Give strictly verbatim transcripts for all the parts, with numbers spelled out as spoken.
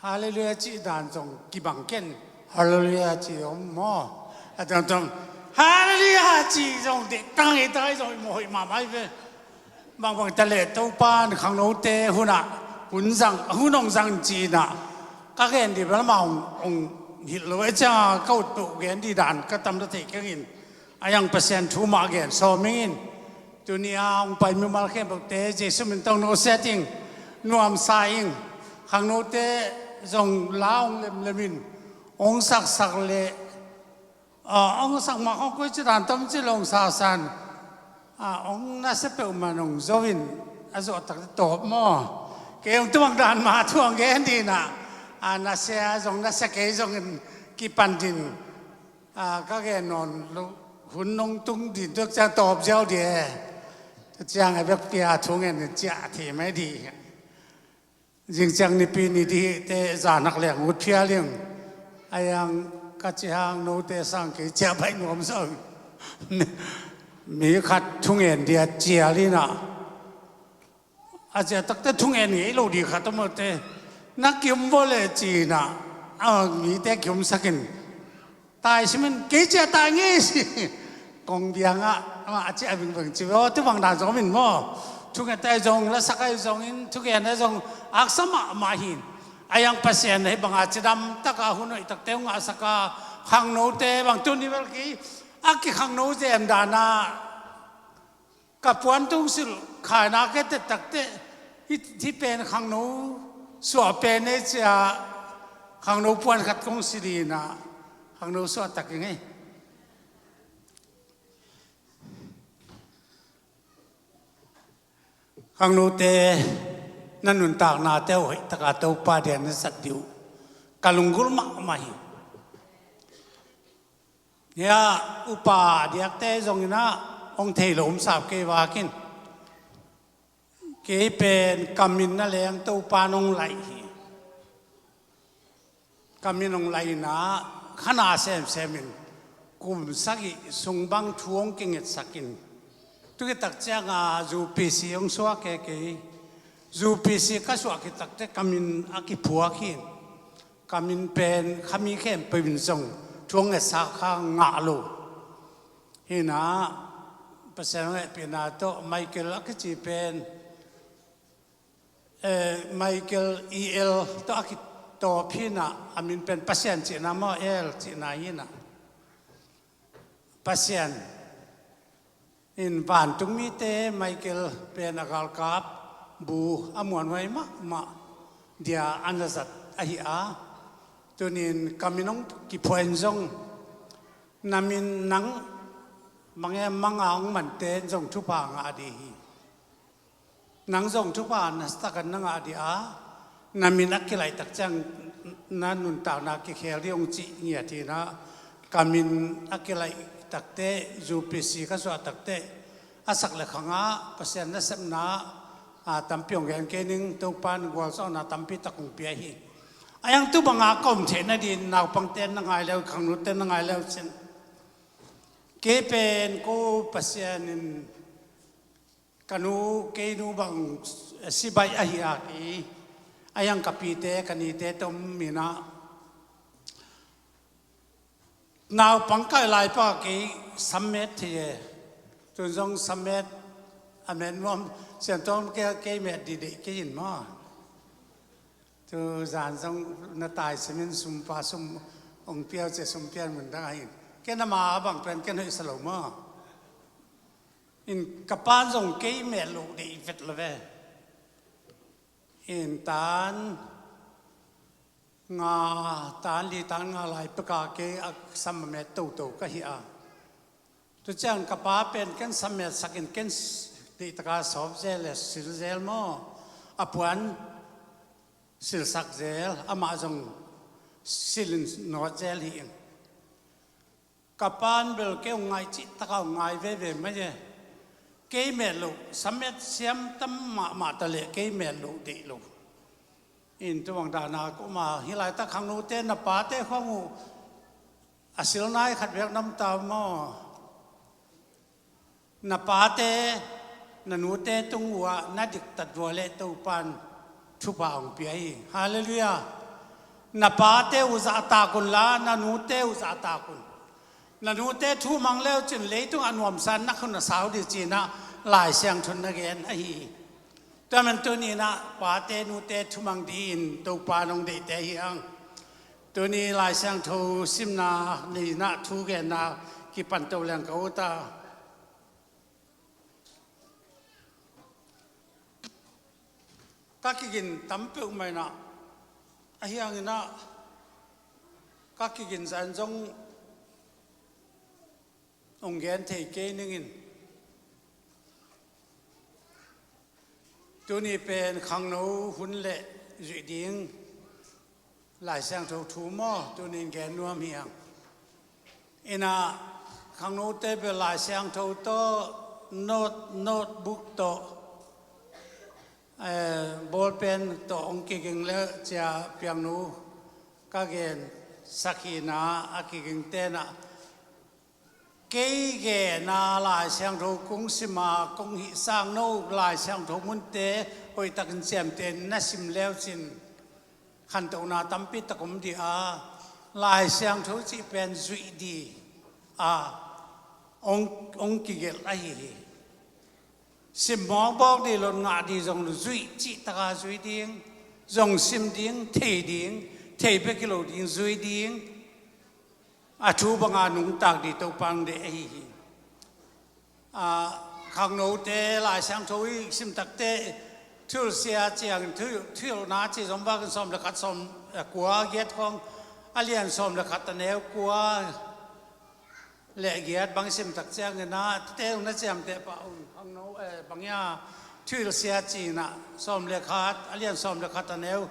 Halleluiah cih dan zong kibang ken. Halleluiah cih om maw? A dangdang Halleluiah cih zong dehtang hi ta hi zong i mawh hoih mahmah hi ve. Bangbang ta leh Topa in khangnote hunah hun zang, hun hong zang cinah ka gen dih bel amah hong, hong hilh lo e cianga ka utpeuh gen dih dan ka tamta theih kengin a yang Pasian thu mah gen sawm ingin. Tuni a hong pai mimal khempeuhte Jesu min tawh nusia ding, nuamsa ing. Khangnote zong la hong lemlemin hong saksak leh, a, hong sak mah khong koi ci dan tom ci lo hong sasan, a, hong nasia peuhmah hong zo in a zawh takte tawp maw? Kei hong tuang dan mah thu hong gen dinah, a, nasia zong nasia kei zongin kipan din. A, ka gen nawn loh hun nong tung din tuak ciang tawp ziau di e. Tua ciang a bekpia thu ngen in ciah thei mai di. Zingciang nipi ni dihte zan hak leng ut phial ing. A yang ka ci hang note sang kei ciah baih nuam zong. Mi khat thungen dia cial inah a ciah takte thungen ngei lo di khat a mawte na kium vawh leh cinah a mite kiumsakin tai simin kei ciah tai ngei si. Kong biangah amah a ciah vingveng ci ve aw, tubang dan zong min maw? Thungen tai zong lasak ai zongin thugen ai zong aksa mahmah hin. A yang Pasian na hi banga cidam taka hun hoih takte hong ngahsaka khangnote bang tuni bel kei a kikhangno zem dana ka puan tung silh khaina ka tet takte hih, hih pen khangno suah pen ei cia khangno puan khat kong silh inah khangno suah tak ing ei. Khangnote na nuntaknate uh hoih taka Topa dia na zat dih uh ka lunggulh mahmah hi. Hia upa diakte zonginah hong thei lo um sap kei vakin kei pen ka min na leng Topa nong laih hi. Ka min hong laihna khana semsemin kum sagih sung bang thu hong kingetsakin tukitak cianga U P C hong suak e kei. U P C ka suah kitakte ka min a kiphuak hin. Ka min pen khami khempeuh in zong thu hong ngetsa kha ngah lo. Hinah Pasian hong hehpihna tawh Michael a kici pen, eh, Michael E L tawh a kitawp hinah a min pen Pasian cihna maw, El cihna hinah. Pasian in vantungmite Michael pen a galkap bu a muanhuai mahmah dia a na zat ahi a, tunin ka min hong kiphuah in zong na min nang mangem manga hong mante in zong thupha ngah dih hi. Nang zong thupha nasatakin na ngah dih a, na min a kilaih tak ciang na nuntakna kikhel dih hong cih ngiat hinah ka min a kilaih takte U P C ka suah takte a sak le khangah Pasian nasepna, a, tampi hong gen kei ning. Topan gualzawhna tampi tak hong pia hi. A yang tu banga ka om theih nadin naupangte na ngai leu, khangnote na ngai leu cin kei pen ko Pasian in ka nu, kei nu bang sibaih ahi a kei a yang ka pite ka nite tom minah naupang kai laipa kei sammet thei e. Tun zong sammet a met nuam siantawm kei, kei met dih deih kei in maw? Tu zan zong na tai simin sumpa sum hong piau cia sum pian mun dang ahin ken ama a bang pen ken hoih sa lo maw? In ka pan zong kei met loh deih vet lo ve. In tan nga, tan li tan nga lai peka kei a sam a met toto ka hi a. Tu ciang ka pa pen ken sam met sakin ken s-, deih taka sawp zel le sil zel maw? A puan silsak zel, amah zong silin nawt zel hi ing. Ka pan bel kei hong ngai cih taka hong ngai veve mai e. Kei met loh samet siam tam mahmah ta leh kei met loh deih lo. In tubang dahna ka um a, hih laitak khangnote na pate khuang uh a sil nai khat vek na om ta maw? Na pate na nute tung uhah na diktat vua leh Topan thupha hong pia hi. Halleluiah. Na pate uh zahtak unla, na nute uh zahtak un. Na nute thu mang leu cin leitung a nuamsa na khun a sau dih cinah Lai Siangtho in na gen ahi hi. Tua man tuninah pate nute thumang dih in Topa nong deihte hi ang. Tuni Lai Siangtho simna ninah thugenna kipan to leng ka uta. Ka kigin tam peuhmah inah, ahi hanginah ka kigin zan zong hong gen thei kei ningin. Tuni pen khangno hun le zuih ding Lai Siangtho thu maw, tunin gen nuam hi hang. Inah khangnote bel Lai Siangtho tawh, note, notebook tawh, eh, ballpen tawh hong kiging le cia piangnu ka gen sakhina a kiging tenah, kei gena Lai Siangtho kong sima kong hihsang no Lai Siangtho munte hoihtakin ciamteh na sim leu cin khantohna tampi tak om dih a, Lai Siangtho cih pen zuih dih a hong, hong kigelh ahi hi. Simmawk bawk dih, lot ngah dih zong zuih cih taka zuih ding, zong sim ding, thei ding, thei bek hi lo ding, zuih ding. A thu banga nungtak dih Topa hong deih ahi hi. A, khangnote Lai Siangtho i sim takte, Thuhilhsia ciangin thu, thuhilhna ci zom bakin sawm le khat, sawm, eh, kua giat khawng, a lian sawm le khat a neu kua le giat bang sim tak ciangin ah, tete na ciamteh pah un, khangno, eh, bang ia, Thuhilhsia cinah sawm le khat, a lian sawm le khat a neu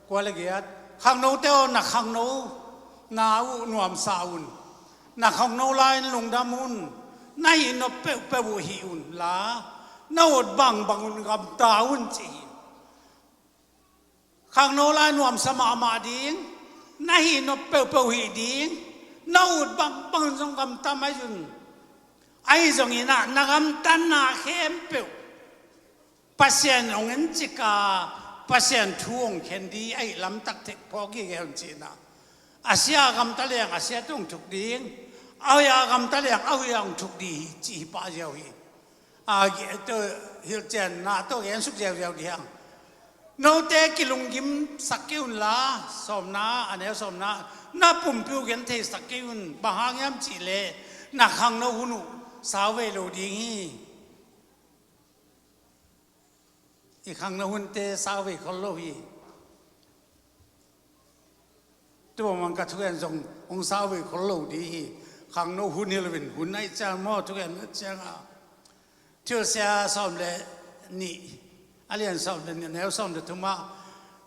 kua le giat. Khangnote aw, na khangno na uh nuamsa un. Na khangno lai-in lungdam un. Na hih nop peuhpeuh uh hih unla, na ut bangbang un gamta un ci hi. Khangno lai nuamsa mahmah ding, na hih nop peuhpeuh hih ding, na ut bangbang un zong gamta mai un. Ahi zonginah na gamtatna khempeuh Pasian hong encik a, Pasian thu hong khen dih ahi lamtak thei phawk hi gel cinah. A sia a gamta leng a sia tawh hong thuk ding, a hoih a gamta leng a hoih a hong thuk dih hi cih hi pah ziau hi. A, ge-, to, hilhcianna tawh gensuk ziauziau dih hang. Note kilunggim sak kei unla, sawmna, a neu sawmna, na pumpi uh gen thei sak kei un, bang hang hiam cihleh, na khangno hun uh sau vei lo ding hi. I khangno hunte sau vei khol lo hi. Tua mang ka thugen zong hong sau vei khol lo dih hi. Khangno hun hi loin hun ahi ciang maw, thugen ahi ciang a. Thuhilhsia sawm le nih, a lian sawm le nih, a neu sawm le thumah,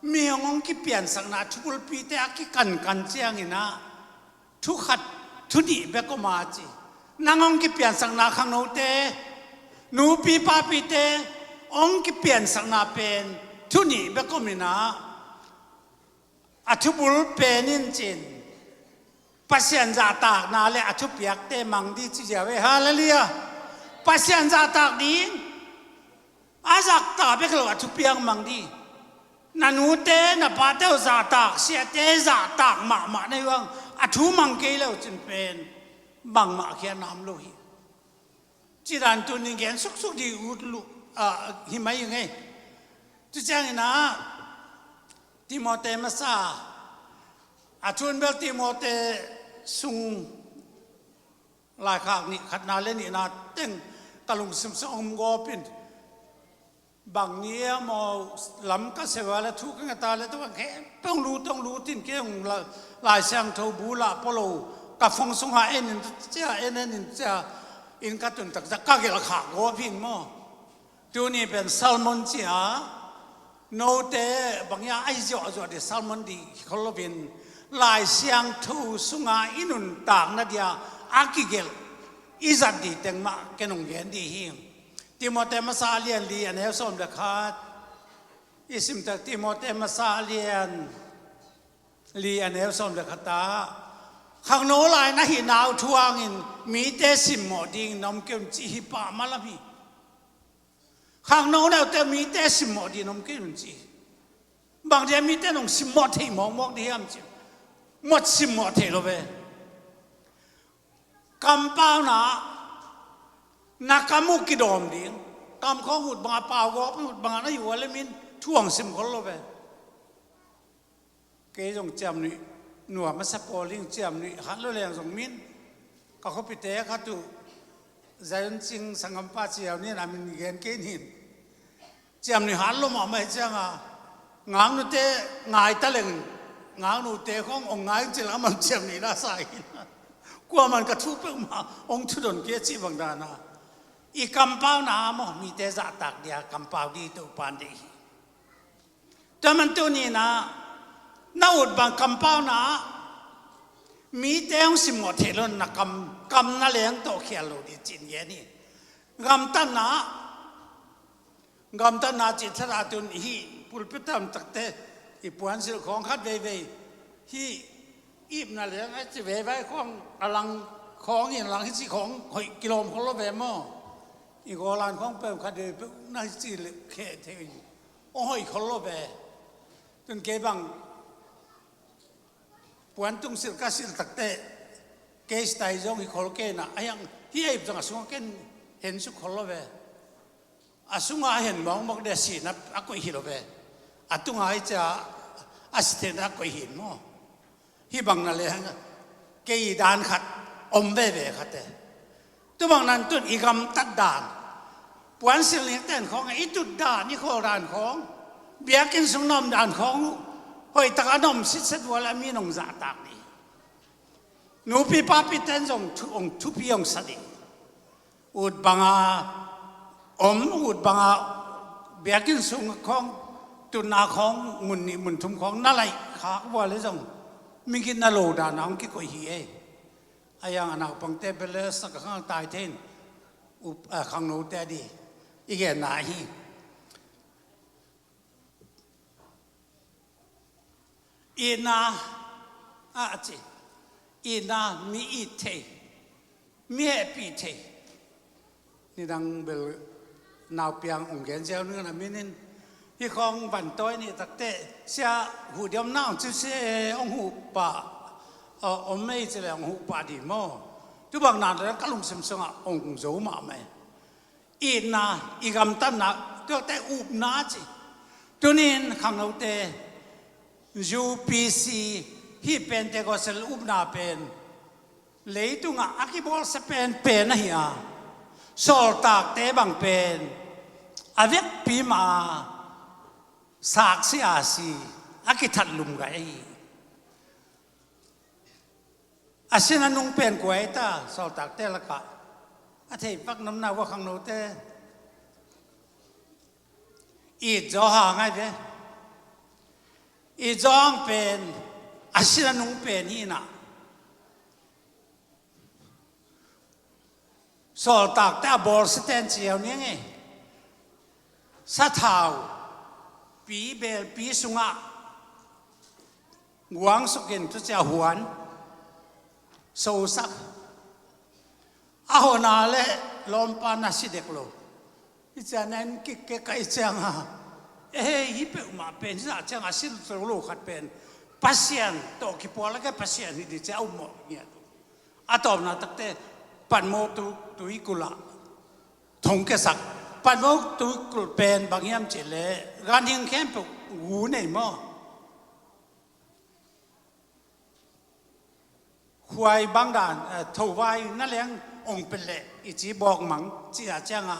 mi hong hong kipiansakna thubulpite a kikankan cianginah, thu khat, thu nih bek om a ci. Nang hong kipiansakna khangnote, nupi papite hong kipiansakna pen thu nih bek om inah, a thubul pen in cin Pasian zahtakna le a thupiakte mang dih ci ziau e. Halleluiah. Pasian zahtak ding, a zahtak bek lo a thupiak mang dih. Na nute na pate uh zahtak, siate zahtak mahmah na hi uh hang, a thu mang kei lo cin pen bangmah khiatna om lo hi. Cidan tunin gen suksuk dih ut luh, ah, hi mai ing ei. Tu cianginah Timote masa, a thun bel Timote sung laikhak nih khatna le nihna teng ka lungsim sung om gawpin, bang ni a maw, lam ka seu a le thu ka nget a le tua khempeuh lut, ong lut in kei ong la-, Lai Siangtho bu lah pua lo, ka phone sungah en in cia, en en in cia, inn ka tun takciang ka gelh khak gawp hi maw. Tuni pen sermon cia, note bang ia ahi ziahziah dih sermon dih khol loin, Lai Siangtho sunga i nuntakna dia a kigelh i zat dih teng mah ken ong gen dih hi. Timote masa a lian li a neu sawm le khat. I simtak Timote masa a lian li a neu sawm le khat ah, khangno lai na hihna uh thuangin mite simmawh dingin na om kei un ci hi pah malam hi. Khangno na uh teh mite simmawh dingin na om kei un ci hi. Bang dia mite nong simmawh theih mawkmawk dih hiam ci. Mawh simmawh theih lo ve. Kampauna, na kam uh kidawm ding. Kam khawng ut banga, pau gawp ut banga na hi uh a lemin thu hong sim khol lo ve. Kei zong ciamnuih nuam a sa pawl ding, ciamnuih hat lo leng zong min ka khuapite khat uh Zion Cing sanggampa ciau ni na min gen kei nin. Ciamnuih hat lo mahmah hi cianga, ngangnute ngai ta leng, ngangnute khawng hong ngai cil a man ciamnuih na sa hi. Kuaman ka thu peuhmah hong thudon kei a cih bang dana, i kampauna maw, mite zahtak dia kampau di Topan deih hi. Tua man tuni na, na ut bang kampauna, mite hong simmawh theih lo na kam, kam na leng tawh khial lo di cin gen hi. Gamtatna, gamtatna cih thadah tun hih pulpit tam takte i puansilh khawng khat veivei, hih ipna leng a ci veivai khawng a lang khawng in lang hi ci khawng hoih kilawm khol lo ve maw? I gawlan khawng peuh khat veivei peuh na hi ci le kheh thei in hong hoih khol lo ve. Tun kei bang puan tungsilh ka silh takte, kei sitai zong hi khol kei na, a hiang hi a ip zong a sungah ken hensuk khol lo ve. A sungah a hen mawkmawk de sihna a koih hi lo ve. A tungah hi cia a sitena a koih hi maw? Hih bang na le hang kei dan khat om veve khate. Tu bang nan tun i gamtat dan, puansilh ning ten khawng, i tut dan, i khawl dan khawng, biakinn sung na om dan khawng uh hoih taka na om sitset uh a le a mi nong zahtak dih. Nupi papi ten zong thu, hong thupi hong sa dih. Ut banga om, ut banga biakinn sung khawng, tutna khawng mun nih mun thum khawng na laih khak vua le zong migitna lo dana hong kikoih hi ei. A hiang a naupangte bel le sak a khang tai thein, up, a, khangnote a di i genna ahi. Itna, a, a ci, itna, mi it thei, mi hehpih thei. Nidang bel naupiang hong gen ziau ning a minin, hih khawng vantawi nih takte, sia huh diam na hong ci se, hong huh pah, a, om mei ci le hong huh pah di maw? Tu bang na le ka lungsim sungah hong zo mahmah e. Itna, i gamtatna, tuakte upna ci. Tunin khangnote, U P C, hih Pentecost upna pen leitungah a kibawlsia penpen ahi a, sawltakte bang pen a vekpi mah a, saksi a si a kithat lum gai ahi. A sin a nung pen kua hi ta, sawltakte lakah a thei pak namna vua khangnote? It Zawhang ahi ve. It Zawhang pen a sin a nung pen hi na. Sawltakte a bawlsia ten ciau ning e. Sathau pi, belpi sungah guangsukin tucia huan sosak. A hona le lawmpa na si dek lo. I cian en kikkek ka i cianga, e hei, hi peuhmah pen hi zah cianga sil lo lo khat pen Pasian tawh kipual a ke Pasian hi di cia a ummawh ngiat. A tawpna takte patmawh tu, tuikulh ah thongkiasak. Patmawh tuikulh pen bang hiam cih leh ganhing khempeuh gu nei maw? Khuai bang dan, eh, thovai na leng ong pet leh i ci bawk mang ci a cianga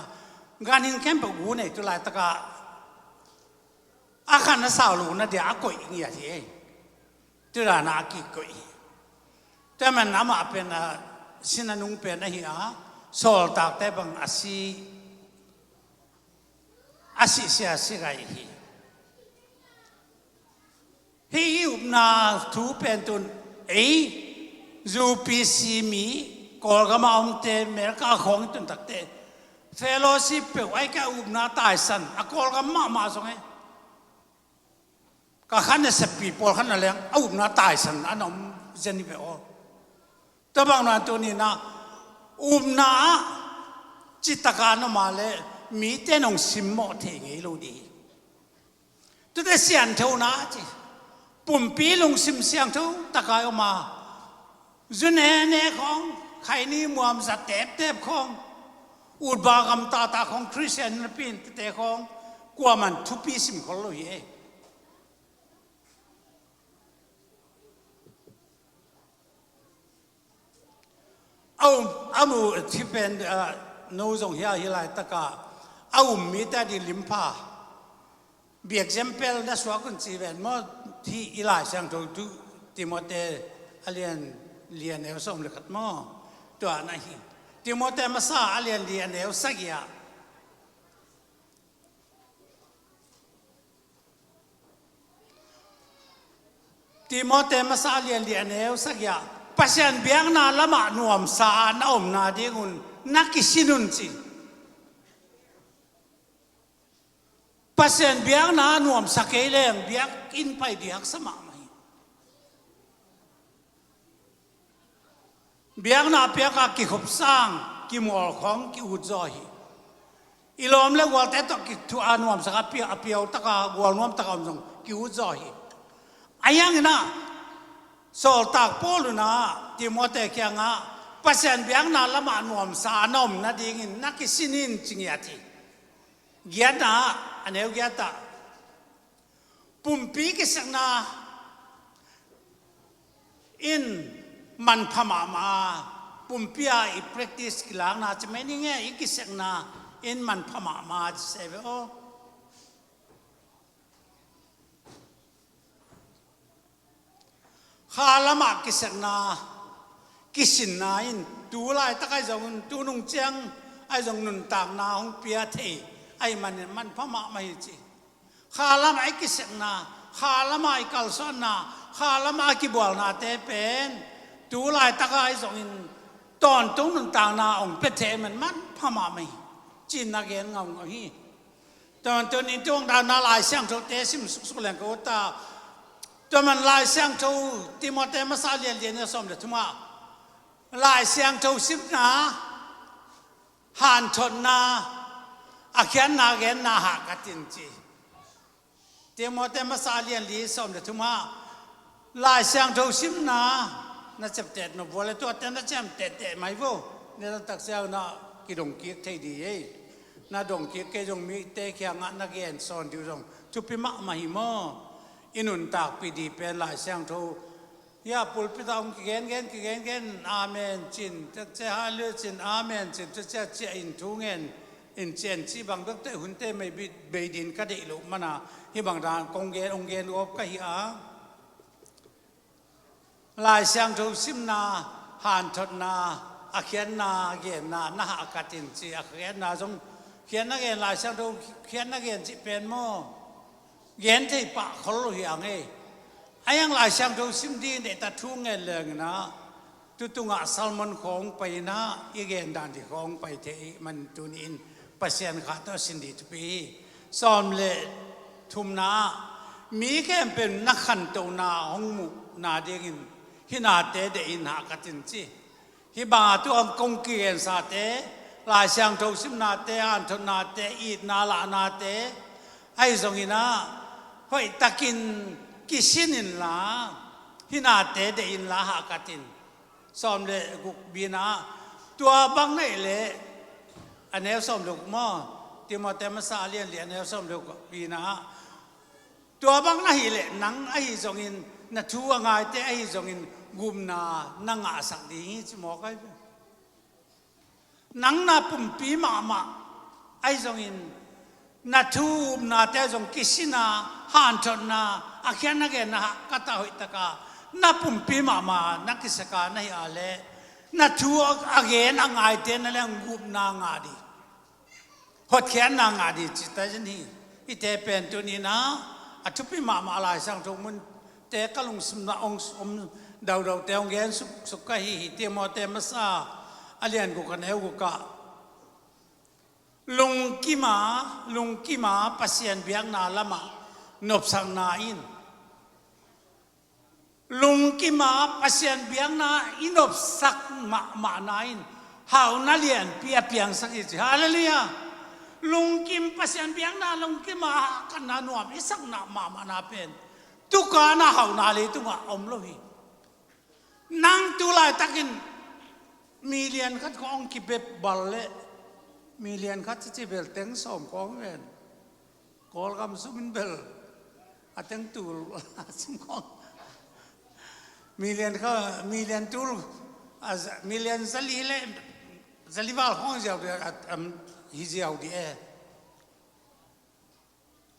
ganhing khempeuh gu nei tu laitakah a khan a sau lo na dia a koih ngiat hi ei. Tudana a kikoih hi. Tua man amah pen a sin a nung pen ahi a, sawltakte bang a si, a sihsia si gai hi. Hih i upna thu pen tun ei U P C mi Kawlgam a omte America khawng i tun takte fellowship peuh ai ka upna taisan a Kawlgam mahmah zong e. Ka khan a seppi pawl khan a leng a upna taisan an om zen hi ve aw. Tua bang na tuni na upna ah citaka na ma le mite nong simmawh thei ngei lo dih hi. Tute sianthona ci. Pumpi lungsim siangtho taka i om a, zu nene khawng, khaini muam za teptep khawng, utba gamtata khawng Khristian na pin tete khawng kuaman thupi simkhol lo hi e. A um, a mu thi pen, ah, no zong hi a, hi laitaka a um mite a ding limpha. Biak example na suak un ci ven maw, hi i Lai Siangtho tu Timote a lian li a neu sawm le khat maw. Tua na hi. Timote masa a lian li a neu sagih ah. Timote masa a lian li a neu sagih ah, Pasian biakna lamah nuamsa a na omna dingun na kisin un ci. Pasian biakna nuamsa kei leng biakinn pai ding haksa mahmah hi. Biakna piaka kikhop sang, kimual khawng ki-ut zaw hi. I lawm le gualte tawh kithu a nuamsak a pia, a piau taka gual nuam taka om zong ki-ut zaw hi. A hiangin ah, sawltak Paul un ah Timote kiangah Pasian biakna lamah nuamsa a na om nadingin na kisin in ci ngiat hi. Giatna ah, a neu giat ah, pumpi kisekna in manpha mahmah a, pumpi a i practice kilakna ci mai ni nge, i kisekna in manpha mahmah a ci se ve aw. Kha lamah kisekna, kisinna in tu laitak ahi zongin, tu nung ciang ahi zong nuntakna hong pia thei ahih manin manpha mahmah hi ci. Kha lamah i kisekna, kha lamah i kalsuanna, kha lamah a kibualnate pen tu laitak ahi zongin tawntung nuntakna hong pia thei ahih manin manpha mahmah hi ci-in na gen ngaungau hi. Tua man tuni tuang dana Lai Siangthote sim suksuk leng ka ut a. Tua man Lai Siangtho Timote masa lian li a neu sawm le thum ah, Lai Siangtho simna, hanthotna, a khiatna genna hahkat in ci. Timote masa lian li sawm le thum ah, Lai Siangtho simna na ciamteh nop vua le tuate na ciamteh teh mai vo. Ni taktak siang na kidong kik thei ding hi. Na dong kik kei zong mite kiangah na gen sawn ding uh zong thupi mahmah hi maw. I nuntakpih ding pen Lai Siangtho hi a, pulpit ah hong kigen gen, kigen gen, amen cin, cia, hallelujah cin, amen cin, cia, cia, cia in thu ngen in cian cih bang bek teh hunte mei bit bei ding ka deih loh mana, hih bang dan kong gen, hong gen gawp ka hi a. Lai Siangtho simna, hanthotna, a khiatna genna na hahkat in ci, a khiatna zong, khiatna gen, Lai Siangtho khiatna gen cih pen maw, gen thei pah khol lo hi ang e. A hiang Lai Siangtho sim ding deihta thu ngen leng in ah, tu tungah sermon khawng pai in ah, i gen dan ding khawng pai thei ahih man tuni in Pasian kha tawh sin ding thupi hi. Sawm le thumna ah, mi khempeuh na khantohna hong muhna dingin hih nate deih in hahkat in ci. Hih bangah tu hong kong kigensate, Lai Siangtho simnate, hanthotnate, itna lahnate ahi zongin ah, hoihtakin kisin inla, hih nate deih inla hahkat in. Sawm le guk bina ah, tua bang na hih leh, a neu sawm le guk maw, Timote masa a lian li a neu sawm le guk bina ah, tua bang na hih leh nang ahi zongin, na thu a ngaite ahi zongin gupna na ngahsak ding hi ci mawk ahi ve. Nang na pumpi mahmah ahi zongin, na thu upnate zong kisin a, hanthotna, a khiatna genna hahkat a, hoihtaka na pumpi mahmah na kisek a na hih a leh, na thu a gen a ngaite na leng gupna ngah ding, hotkhiatna ngah ding ci ta zen hi. Hihte pen tuni in ah, a thupi mahmah Lai Siangtho munte ka lungsim ah hong om daudau te hong gen suksuk ka hi hi. Timote masa a lian guk a neu guk ah, lungkim a, lungkim a Pasian biakna lamah nopsakna in, lungkim a Pasian biakna i nopsak mahmahna in hauhna lianpi a piangsak hi ci. Hallelujah. Lungkim, Pasian biakna lungkim a hahkatna nuam i sakna mahmahna pen Tukan a hauhna leitungah om lo hi. Nang tu laitakin million khat khawng kibep bal leh million khat cici bel teng sawm khawng ven. Kawlgam sum in bel a teng tul sum khawng million kha, million tul a za-, million zali leh zali val khawng ziau dih a, a, am, hi ziau dih e.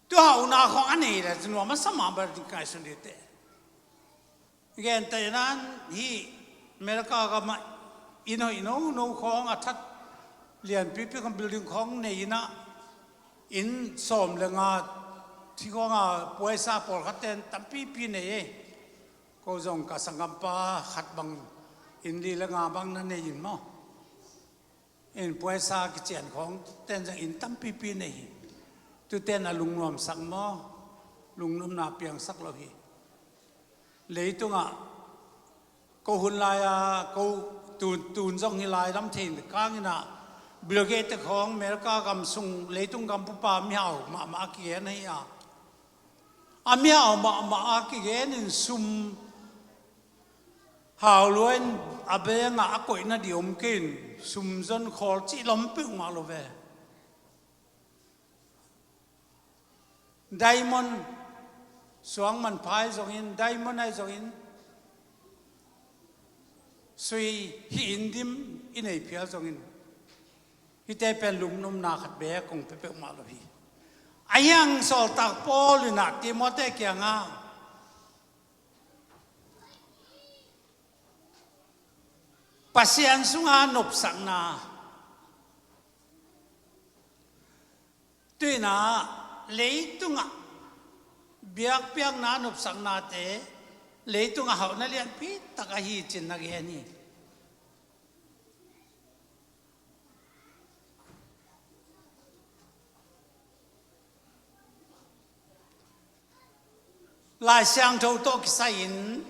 Tua hauhna khawng a nei leh nuam a sa mah bel ngaihsun dih teh. Gentehna in hih America gamah inn hoih nono khawng a that lianpipi khawng building khawng nei in ah, inn sawm le nga ci khawng a puaisa pawlkhat ten tampipi nei e. Ko zong ka sanggampa khat bang inn li le nga bang na nei in maw. Inn puaisa kician khawng ten zong inn tampipi nei hi. Tuten a lungnuamsak maw, lungnuamna piangsak lo hi. Leitungah ko hun lai-a, ko tun, tun zong hi lai lam thei kangin ah Bill Gates te khawng America gam sung leitung gam pupa mihau mahmah a kigen ahi a. A mihau mahmah a kigen in sum hau lua in a bengah a koihna dih om kei in sum zon khawl cih lom peuhmah lo ve. Diamond suang manpha ahi zongin, diamond ahi zongin, sui hih in dim i nei phial zongin, hihte pen lungnuamna khat bek kong pia peuhmah lo hi. Ahi hang sawltak Paul in ah Timothy kiangah Pasian sunga nopsakna, tu in ah leitungah biakpiakna nopsaknate leitungah hauhna lianpi tak ahi cin na gen hi. Lai Siangtho tawh kisai-in,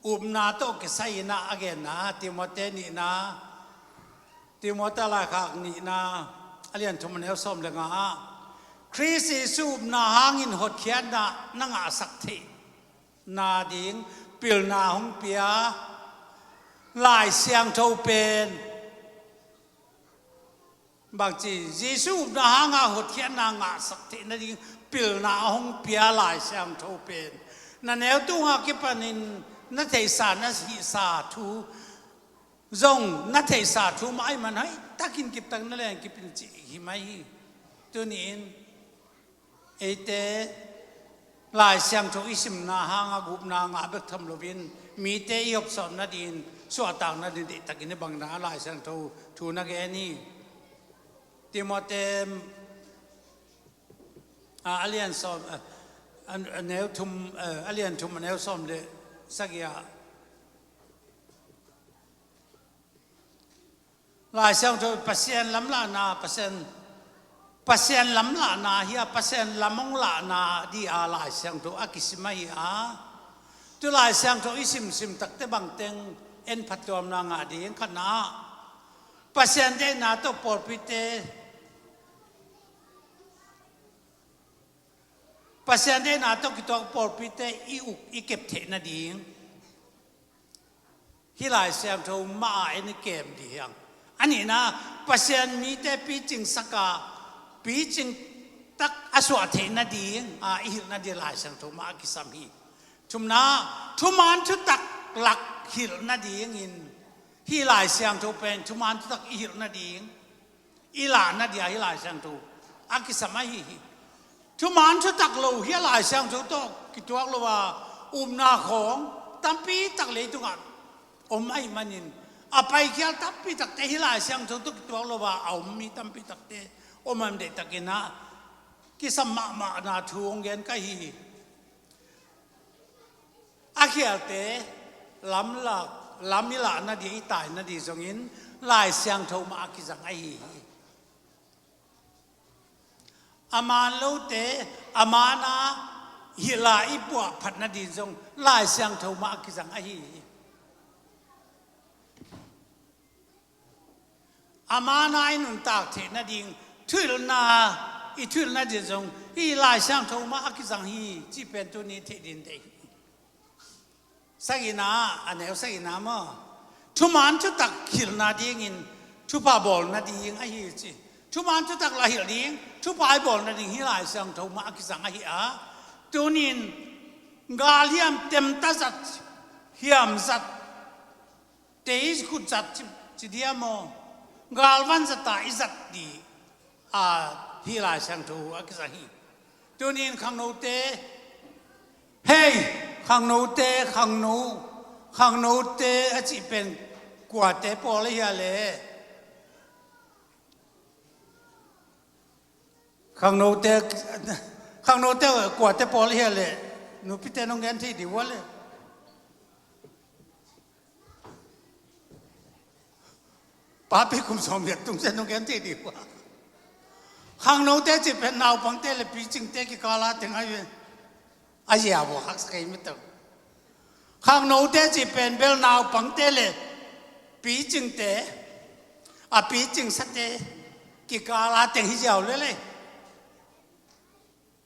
upna tawh kisai-in ah a genna Timothy nihna, Timothy laikhak nihna a lian thum a neu sawm le nga ah, Khrist Jesuh upna hangin hotkhiatna na ngahsak theihna ding pilna hong pia Lai Siangtho pen. Bangci, Jesuh upna hanga hotkhiatna ngahsak theih nading pilna a hong pia Lai Siangtho pen. Na neu tunga kipanin na theihsa, na hihsa thu zong na theihsa thu mah ahih man hoih takin kiptak na len kipin cih hi mai hi. Tuni-in eite Lai Siangtho i simna hanga gupna ngah bek tham loin mite i hopsawn nadingin, suahtak nadingin deihtakin i bangna Lai Siangtho thu na gen hi. Timothy, a, a lian sawm, a, a, a neu thum, a, a lian thum a neu sawm le sagih ah Lai Siangtho Pasian lamlahna, Pasian, Pasian lamlahna hi a, Pasian lam hong lahna ding a Lai Siangtho a kisim ahi a. Tu Lai Siangtho i simsim takte bangteng en phattuamna ngah ding khatna ah Pasian deihna tawh pawlpite, Pasian deihna tawh kituak pawlpite i uk i kep theih nading hih Lai Siangtho mah a en i kem dih hi hang. A nihna, Pasian mite picingsak a, picing tak a suah theih nading a i hilh nading Lai Siangtho mah a kisam hi. Thumna, thuman thutak lak hilh nadingin hih Lai Siangtho pen thuman thutak i hilh nading, i lahna ding a hih Lai Siangtho a kisam ahi hi. Thuman thutak lo hih Lai Siangtho tawh kituak lo a upna khawng tampi tak leitungah om ahih manin, a paikhial tampi takte hih Lai Siangtho tawh kituak lo a a om mi tampi takte om a, deihtakin ah kisam mahmahna thu hong gen ka hi hi. A khialte lam lak, lam i lahna ding, i taina ding zongin Lai Siangtho mah a kizang ahi hi. A man lote a man a hilh a i puahphat nading zong Lai Siangtho mah a kizang ahi hi. A man a i nuntak theih nading, thuhilhna, i thuhilhna ding zong Hih Lai Siangtho mah a kizang hi cih pen tuni theih ding deih. Sagihna, a neu sagihna maw? Thuman thutak hilhna dingin thupha bawl nading ahi ci. Thuman thutak la hilh ding, thupha i bawl nading hih Lai Siangtho mah a kizang ahi a. Tunin galhiam temta zat, hiam zat, tei khut zat ci, ci dia maw? Galvan zat a i zat ding a hih Lai Siangtho a kizang hi. Tunin khangnote, hei, khangnote, khangno, khangnote a cih pen kuate pawl ahi a le? Khangnote, khangnote kuate pawl ahi a le? Nupite nong gen thei dih ua le. Papi kum sawm liat tung sia nong gen thei dih ua. Khangnote cih pen naupangte le picingte kikala teng ahi ve. A zia vua haksa kei mito. Khangnote cih pen bel naupangte le picingte, a picingsate kikala teng hi ziau lele.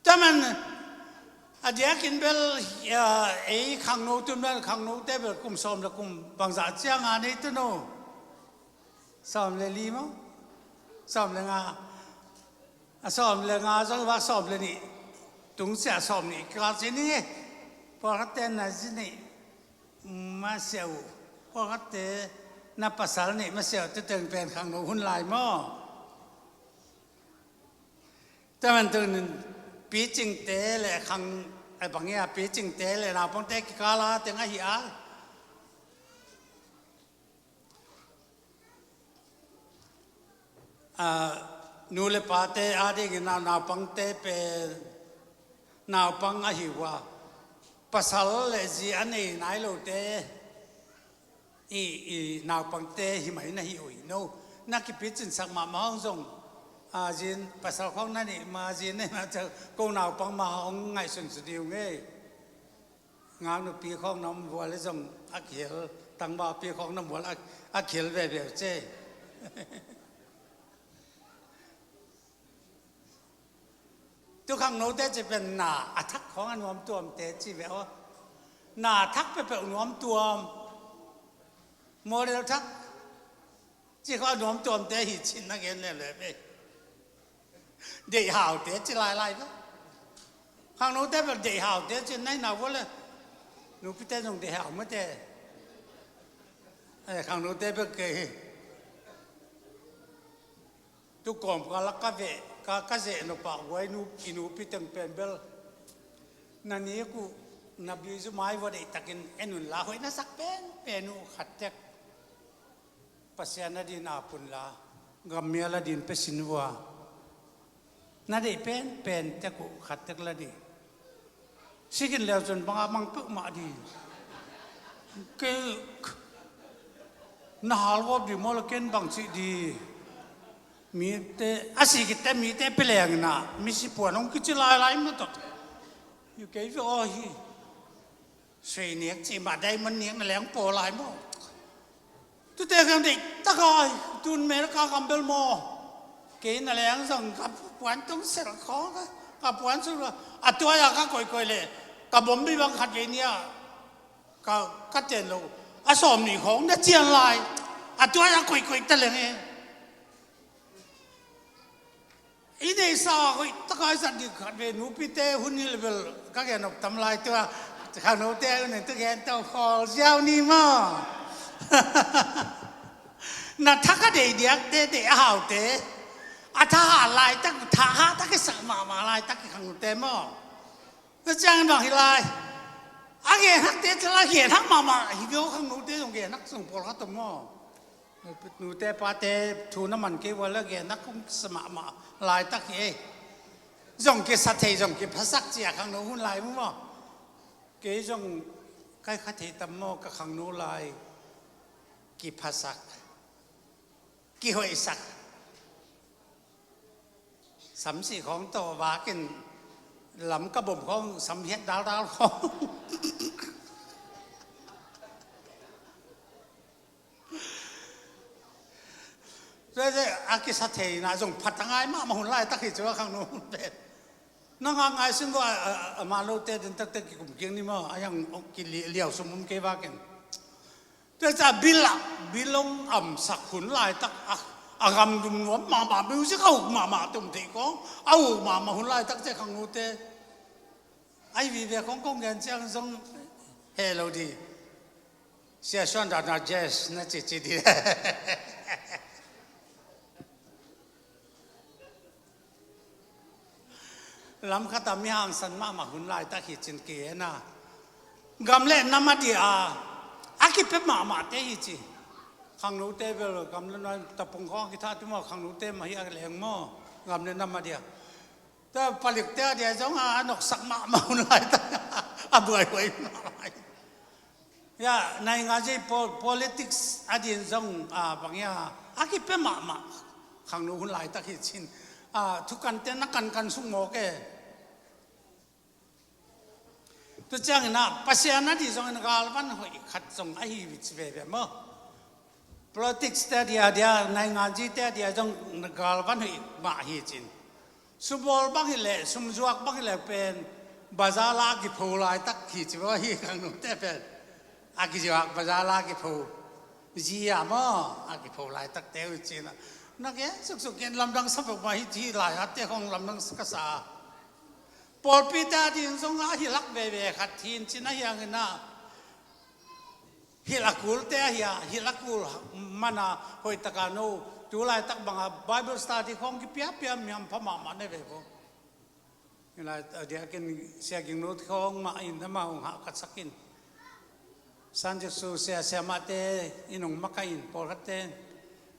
Taman a diakin bel, a, ei khangno tun bel khangnote bel kum sawm le kum bangzah cianga nei tun o. Sawm le li maw? Sawm le nga. A sawm le nga zong vak sawm le nih tungsiah sawm nih kikal ci ni. Pawlkhatte na zi nih masiah uh, pawlkhatte na pasal nih masiah uh, tuteng pen khangno hun lai maw? Taman tun picingte le khang, a bang ia picingte le naupangte kikala teng ahi a. A, nu le pate adingin a naupangte pen naupang ahi uh a, pasal le zi a nei nai lote i, i naupangte hi mai na hi uh hi no. Na kipicinsak mahmah hong zong, a, zin pasal khawng na nih ma zin nei ma, ko naupang ma hong ngaihsun su ding uh ngei. Ngaknupi khawng na om vual le zong a khel, tangvapi khawng na om vual a, a khel veve uh ce. Tu khangnote ci pen na a thak khawng a nuam tuamte ci ve aw. Na thak peuhpeuh nuam tuam. Model thak ci khawng a nuam tuamte hi cin na gen lele ve. Deih haute ci lailai ve. Khangnote bel deih haute ci nai na vua le. Nupite zong deih hau mate. Eh, khangnote bel kei hi. Tu kawm ka lak ka veh, ka, ka zeh nop ah guai nu, i nupi teng pen bel. Na nik uh, na bi zu mai vua deihtakin en un la, hoih na sak penpen uh khat tek. Pasian na din a pun la, gammial a din pesin vua. Na deih penpen tek uh khat tek la dih. Sikin leu cun bang a mang peuhmah dih. Kei na halvop dih maw le ken bang cih dih. Mite, a si kitte mite peleng inah, misi puan hong kici lailai maw tawh. Kei ve aw hi. Sui nek cih mah diamond nek na leng paw lai maw? Tute keng deih taka, tun America gam bel maw? Kei na leng zong ka puan tung sel khawng ka, ka puan sel ka, a tuai a ka koikoi le, ka bombi bang khat vei nia, ka, ka ten lo, a sawm nih khawng na cian lai, a tuai a koikoi ta leng e. I neihsa hoih taka i zat ding khat ve nupite hun hi le bel ka gen op tam lai tua, khangnote hun in tu gen tau khawl ziau ni maw? Na thak a deih diakte, deih a haute, a thahat laitak, thahat tak i sak mahmah laitak i khangnote maw? Tua ciangin bang hi lai. A genhakte ci lai genhak mahmah hi ve aw, khangnote zong genhak zong pawlkhat om maw? Nute pate thu na man kei ua le genhak kong kisa mahmah laitak hi ei. Zong kisa thei zong kiphasak ci a khangno hun lai mu maw? Kei zong kai kha thei tam maw ka khangno lai kiphasak, kihoihsak. Samsih khawng tawh vakin lam ka bom khawng samhiat daldal khawng. Tua a kisa theina zong phat a ngai mahmah hun laitak hi cu a khangno hun pen. Na nga ngai sin ko a, a, a, ma lo te den tak te ki kum kiang ni maw, a yang ki li-, liau sum um kei va ken. Te ca bil a, bil ong am sak hun lai tak a, a gam dum nuam ma ma music a uk ma ma tum thei kong, a uk ma ma hun lai tak ce khang nu te. Ai vi ve kong kong gen ciang zong he lo di. Sia suan da na jazz na ci ci di. Lam khat a mi hangsan mahmah hun laitak hi cin ki na. Gam le nam a dia a kipia mahmah te hi ci. Khangno te bel gam le nam tapung khawng kitha tu maw, khangno te mah hi a leng maw. Gam le nam a dia. Ta palik te a dia zong a noksak mahmah hun laitak. A buaihuai mahmah. Ya, naingan zi pol-, politics a din zong, a, bang ya, a kipia mahmah. Khangno hun laitak hi cin. A, thukante na kankan sung mawk e. Tu ciangin a, Pasian a di zongin galvan hoih khat zong ahi ci veve maw. Politics te a dia dia, naingan zi te a dia zong galvan hoih mah hi cin. Sumbawl bang hi leh, sumzuak bang hi leh pen, bazar la a kipho laitak hi ci maw hi khangno te pen. A kizuak bazar la a kipho. Zi a maw, a kipho laitak te uh cin a. Na gen suksuk gen lamdang sa peuhmah hi ci lai a te khong lamdang ka sa. Pawlpi te a din zong a hilak veve khat hi in cin a hiangin a. Hilh a kul te a hia, hilh a kul mana hoih taka no. Tu laitak banga Bible study khong kipiapia miam pha mahmah ne ve ko. Hilai a dia ken Sia Ging Lo khong mah in ama hong hah katsak in. San Jesu sia sia mah te in hong makaih in pawlkhat te.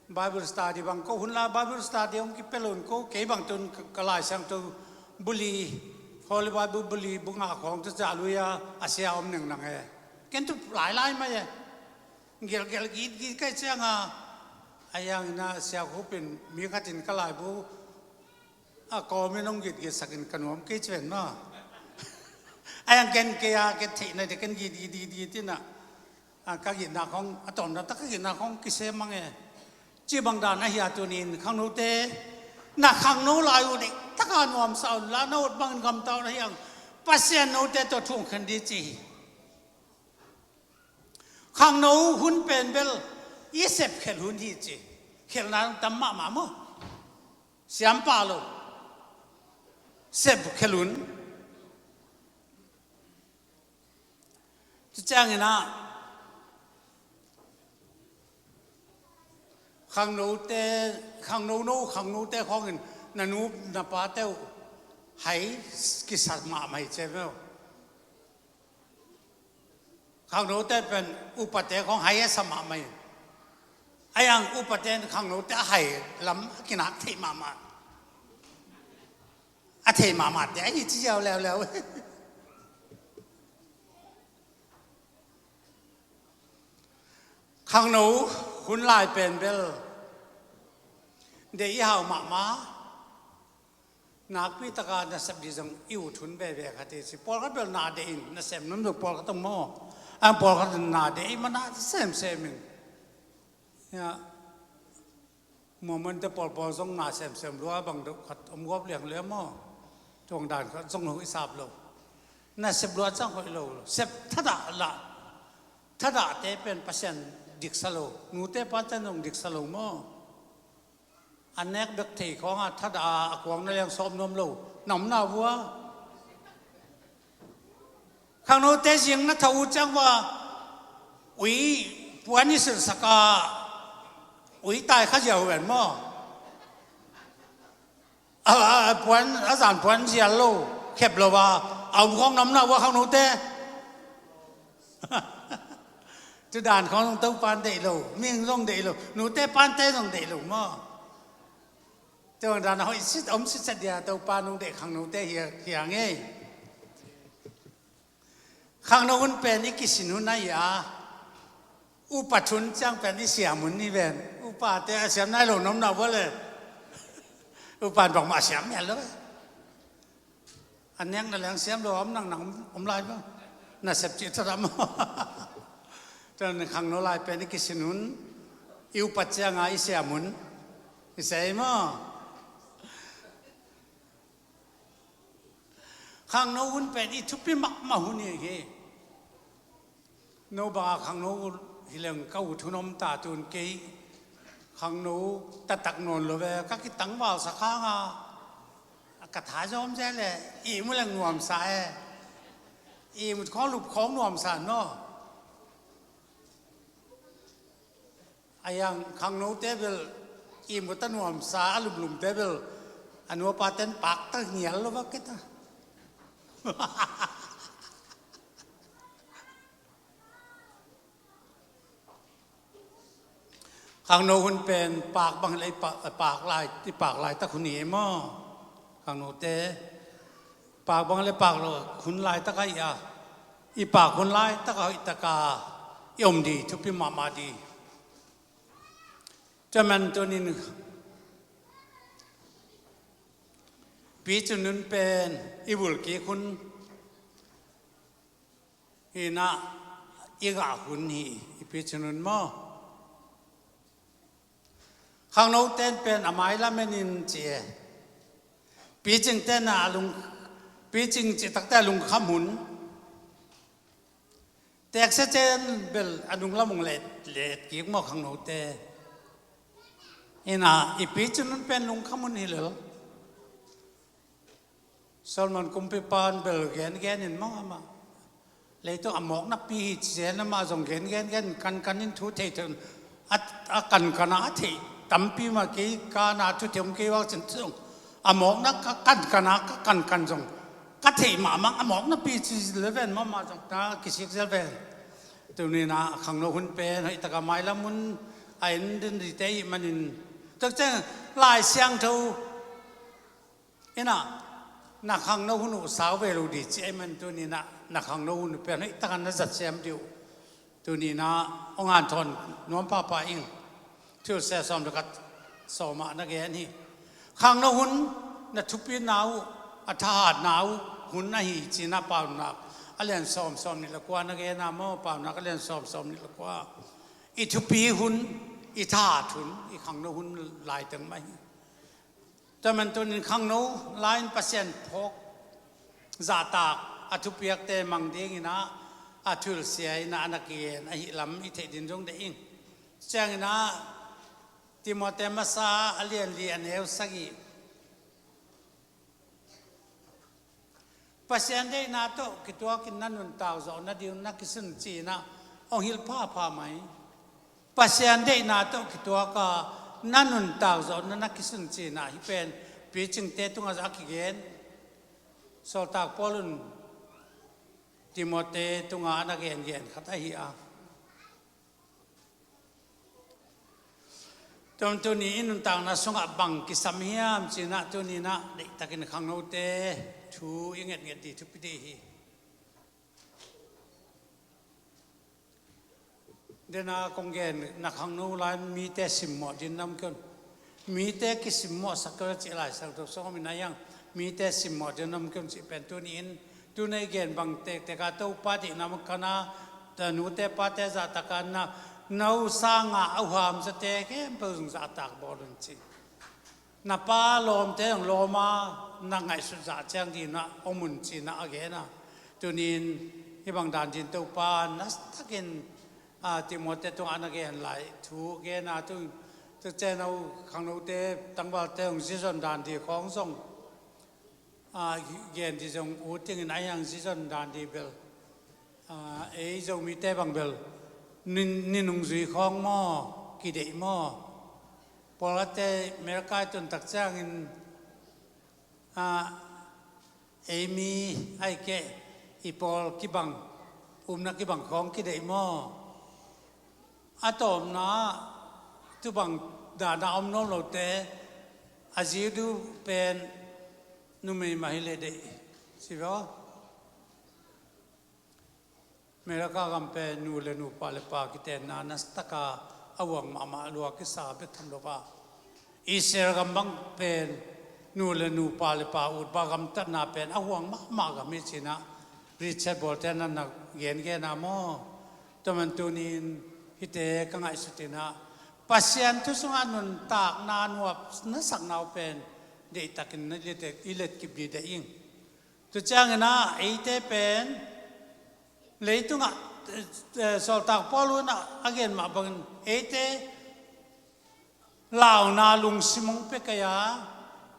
Bible study bang ko hun la Bible study hong kipia lo in ko kei bang tun ka, ka Lai Siangtho buli, Holy Bible buli, bu nga khawng tu ca lui a, a sia om neng nang e. Ken tu lai lai mai e. Gelgel gitgit kai ciang a, a yang in a sia khupin mi khat in ka laibu a kawmin hong gitgit sakin ka nuam kei ci ven maw. A yang ken kei a, ken theih nai te ken gitgit gitgit in a. A, ka gitna khong, a tawmna tak ka gitna khong kise mang e. Ci bang dan a hia tunin khangnote, na khangno lai uh deih taka nuamsa un la, na ut bangin gamta un a hiang, Pasian note tawh thu hong khen di ci hi. Khangno hun pen bel i sep khelh hun hi ci. Khelhna tam mahmah maw. Siam pah lo. Sep khelh hun. Tua ciangin ah khangnote, khangno no, khangnote khawngin na nu na pate uh hai kisa mahmah hi ci maw. Khangnote pen upate khawng hai a sa mahmah hi. A yang upate in khangnote a hai lam a kinak theih mahmah. A thei mahmah te ahi ci ziau leuleu. Khangno hun lai pen bel deih i hau mahmah. Nakpi taka nasep di zong i ut hun veve khat hi ci. Pawlkhat bel na deih in, nasem nunzuk pawlkhat ong maw. Ang pawlkhat na deih i mana semsem in. Ya. Muamante pawlpawl zong na semsem lua bang deuh khat om guap liang lua maw. Tuang dan khat zong lo i sap lo. Na sep lua cang hoih lo. Sep thadah lah. Thadah te pen Pasian diksa lo. Nute pate zong diksa lo maw. A nek bek thei khawng a thadah a kuang na liang sawm nuam lo. Na omna vua. Khangnote zing na tha uh ciang va ui puan i silhsak a ui tai kha ziau ven maw? A, a, a puan, a zan puan zial lo, khep lo va, a um khawng na omna vua khangnote. Tu dan khawng zong Topan deih lo, ming zong deih lo, nute pante zong deih lo maw? Tua dan a hoih sit, om sitset dia Topa nung deih khangnote hi, hi a ngei. Khangno hun pen i kisin hun ahi a. Upa thun ciang pen i siam hun ni ven. Upate a siam nai lo na omna vua le. Upan bangmah siam mial lo. A nek na leng siam lo om nang nang om lai maw. Na sep cih thadah maw. Tuan khangno lai pen i kisin hun. I upat cianga i siam hun. I sei maw. Khangno hun pen i thupi mahmah hun hi hi. No banga khangno hi leng ka ut hun om ta, tun kei khangno taktak nawn lo ve, ka kitangval sa khanga ka tha zawm zel e. I mu leng nuamsa e. I mut khawng lup khawng nuamsa no. A yang khangnote bel i mut a nuamsa, a lumlumte bel a nuapa ten pakta ngial lo va keta. Khangno hun pen pak bang le i pa-, pak lai, i pak laitak hun hi maw? Khangnote pak bang le pak lo hun laitak a i a, i pak hun laitak a hoihtaka i om di, thupi mahmah di. Tua man tunin Pi Cin Nun pen i vulkik hun hi na, i gah hun hi, i Pi Cin Nun maw? Khangno ten pen a mailam en in ci e. Pi Cing ten a lung, Pi Cing cih takte a lungkham hun. Teksa cen bel a lunglam hong let, let kik maw khangnote. Ina, i Pi Cin Nun pen lungkham hun hi lel. Solomon kumpipan bel gengen in maw amah. Leitung a mawkna pi hi ci zen amah zong gengen gen, kankan in thu thei thei un. A, a kankan a, a theih tampi mah kei kana thu thei om kei vak cin zong. A mawkna ka kankan a, ka kankan zong. Ka theih mahmah a mawkna pi ci level mahmah zong ta kisik zel vel. Tunin a khangno hun pen hoihtaka mailam hun a en den dite i hih manin. Tuk ceng Lai Siangtho Ina, na khangno hun uh sau ve lo di ci ei man tunin a, na khangno hun uh pian hoih takin na zat siam dih uh. Tunin a, hong hanthawn nuam pahpah ing. Thilsia sawm le khat sawm ah na gen hi. Khangno hun na thupina uh, a thahatna uh hun ahi ci-in a Paunak a lian sawm, sawm nih le kua na gen a maw, Paunak a lian sawm, sawm nih le kua. I thupi hun, i thahat hun, i khangno hun laiteng mah hi. Tua man tunin khangno lai-in Pasian phawk zahtak a thupiakte mang dingin a, a thilsia in a na kigen ahih lam i theih ding zong deih ing. Ciangin a Timote masa a lian li a neu sagih. Pasian deihna tawh kituakin na nuntak zawh nading na kisun ci-in a hong hilh phapha mai. Pasian deihna tawh kituak a na nuntak zawh na na kisun ci-in a hih pen picingte tungah a kigen. Sawltak Paul in Timote tungah a na gengen khat ahi a. Tua tuni i nuntakna sungah bang kisam hiam ci-in a tuni-in a deihtakin khangnote thu i ngetnget ding thupi ding hi. Dena kong gen na khangno lai mite simmawh ding nam ken. Mite kisimmawhsak kei cih Lai Siangtho sung om in a hiang mite simmawh ding nam ken cih pen tuni-in, tuni i gen bang tektek a Topa deihna mah kana, ta nute pate zahtak a na, no sanga a huam zate khempeuh zong zahtak bawl un ci. Na pa lawmte zong lawm a, na ngaihsut zah ciang ding a om un ci-in a gen a. Tuni-in hih bang dan ding Topa na takin a, Timote tungah na gen lai thu gen a, tu, tu cen a uh khangnote tangvalte hong zizon dan ding khawng zong, a, gen ding zong ut dingin a hiang zizon dan ding bel, a, ei Zomite bang bel ni, ni nungzui khawng maw, kideih maw? Pawlkhatte America i tun tak ciangin, a, ei mi ahih keh i pawl kibang, upna kibang khawng kideih maw? A tawpna tu bang dana om nuam lote a zi uh pen numei mah hi leh deih si ve aw. America gam pen nu le nu, pa le pa kitenna nasataka a huang mahmah, lua kisa bek tham lo a, Israel gam bang pen nu le nu, pa le pa utpa gamtatna pen a huang mahmah gam hi ci-in a Richard Bawlte na na gengen a maw? Tua man tuni-in hihte ka ngaihsut in a, Pasian thu sungah nuntakna nuam na sakna uh pen deihtakin na i let, i letkip ding deih ing. Tua ciangin ah eite pen leitungah, eh, eh, sawltak Paul in ah a gen mah bangin eite launa lungsim hong pia kei a,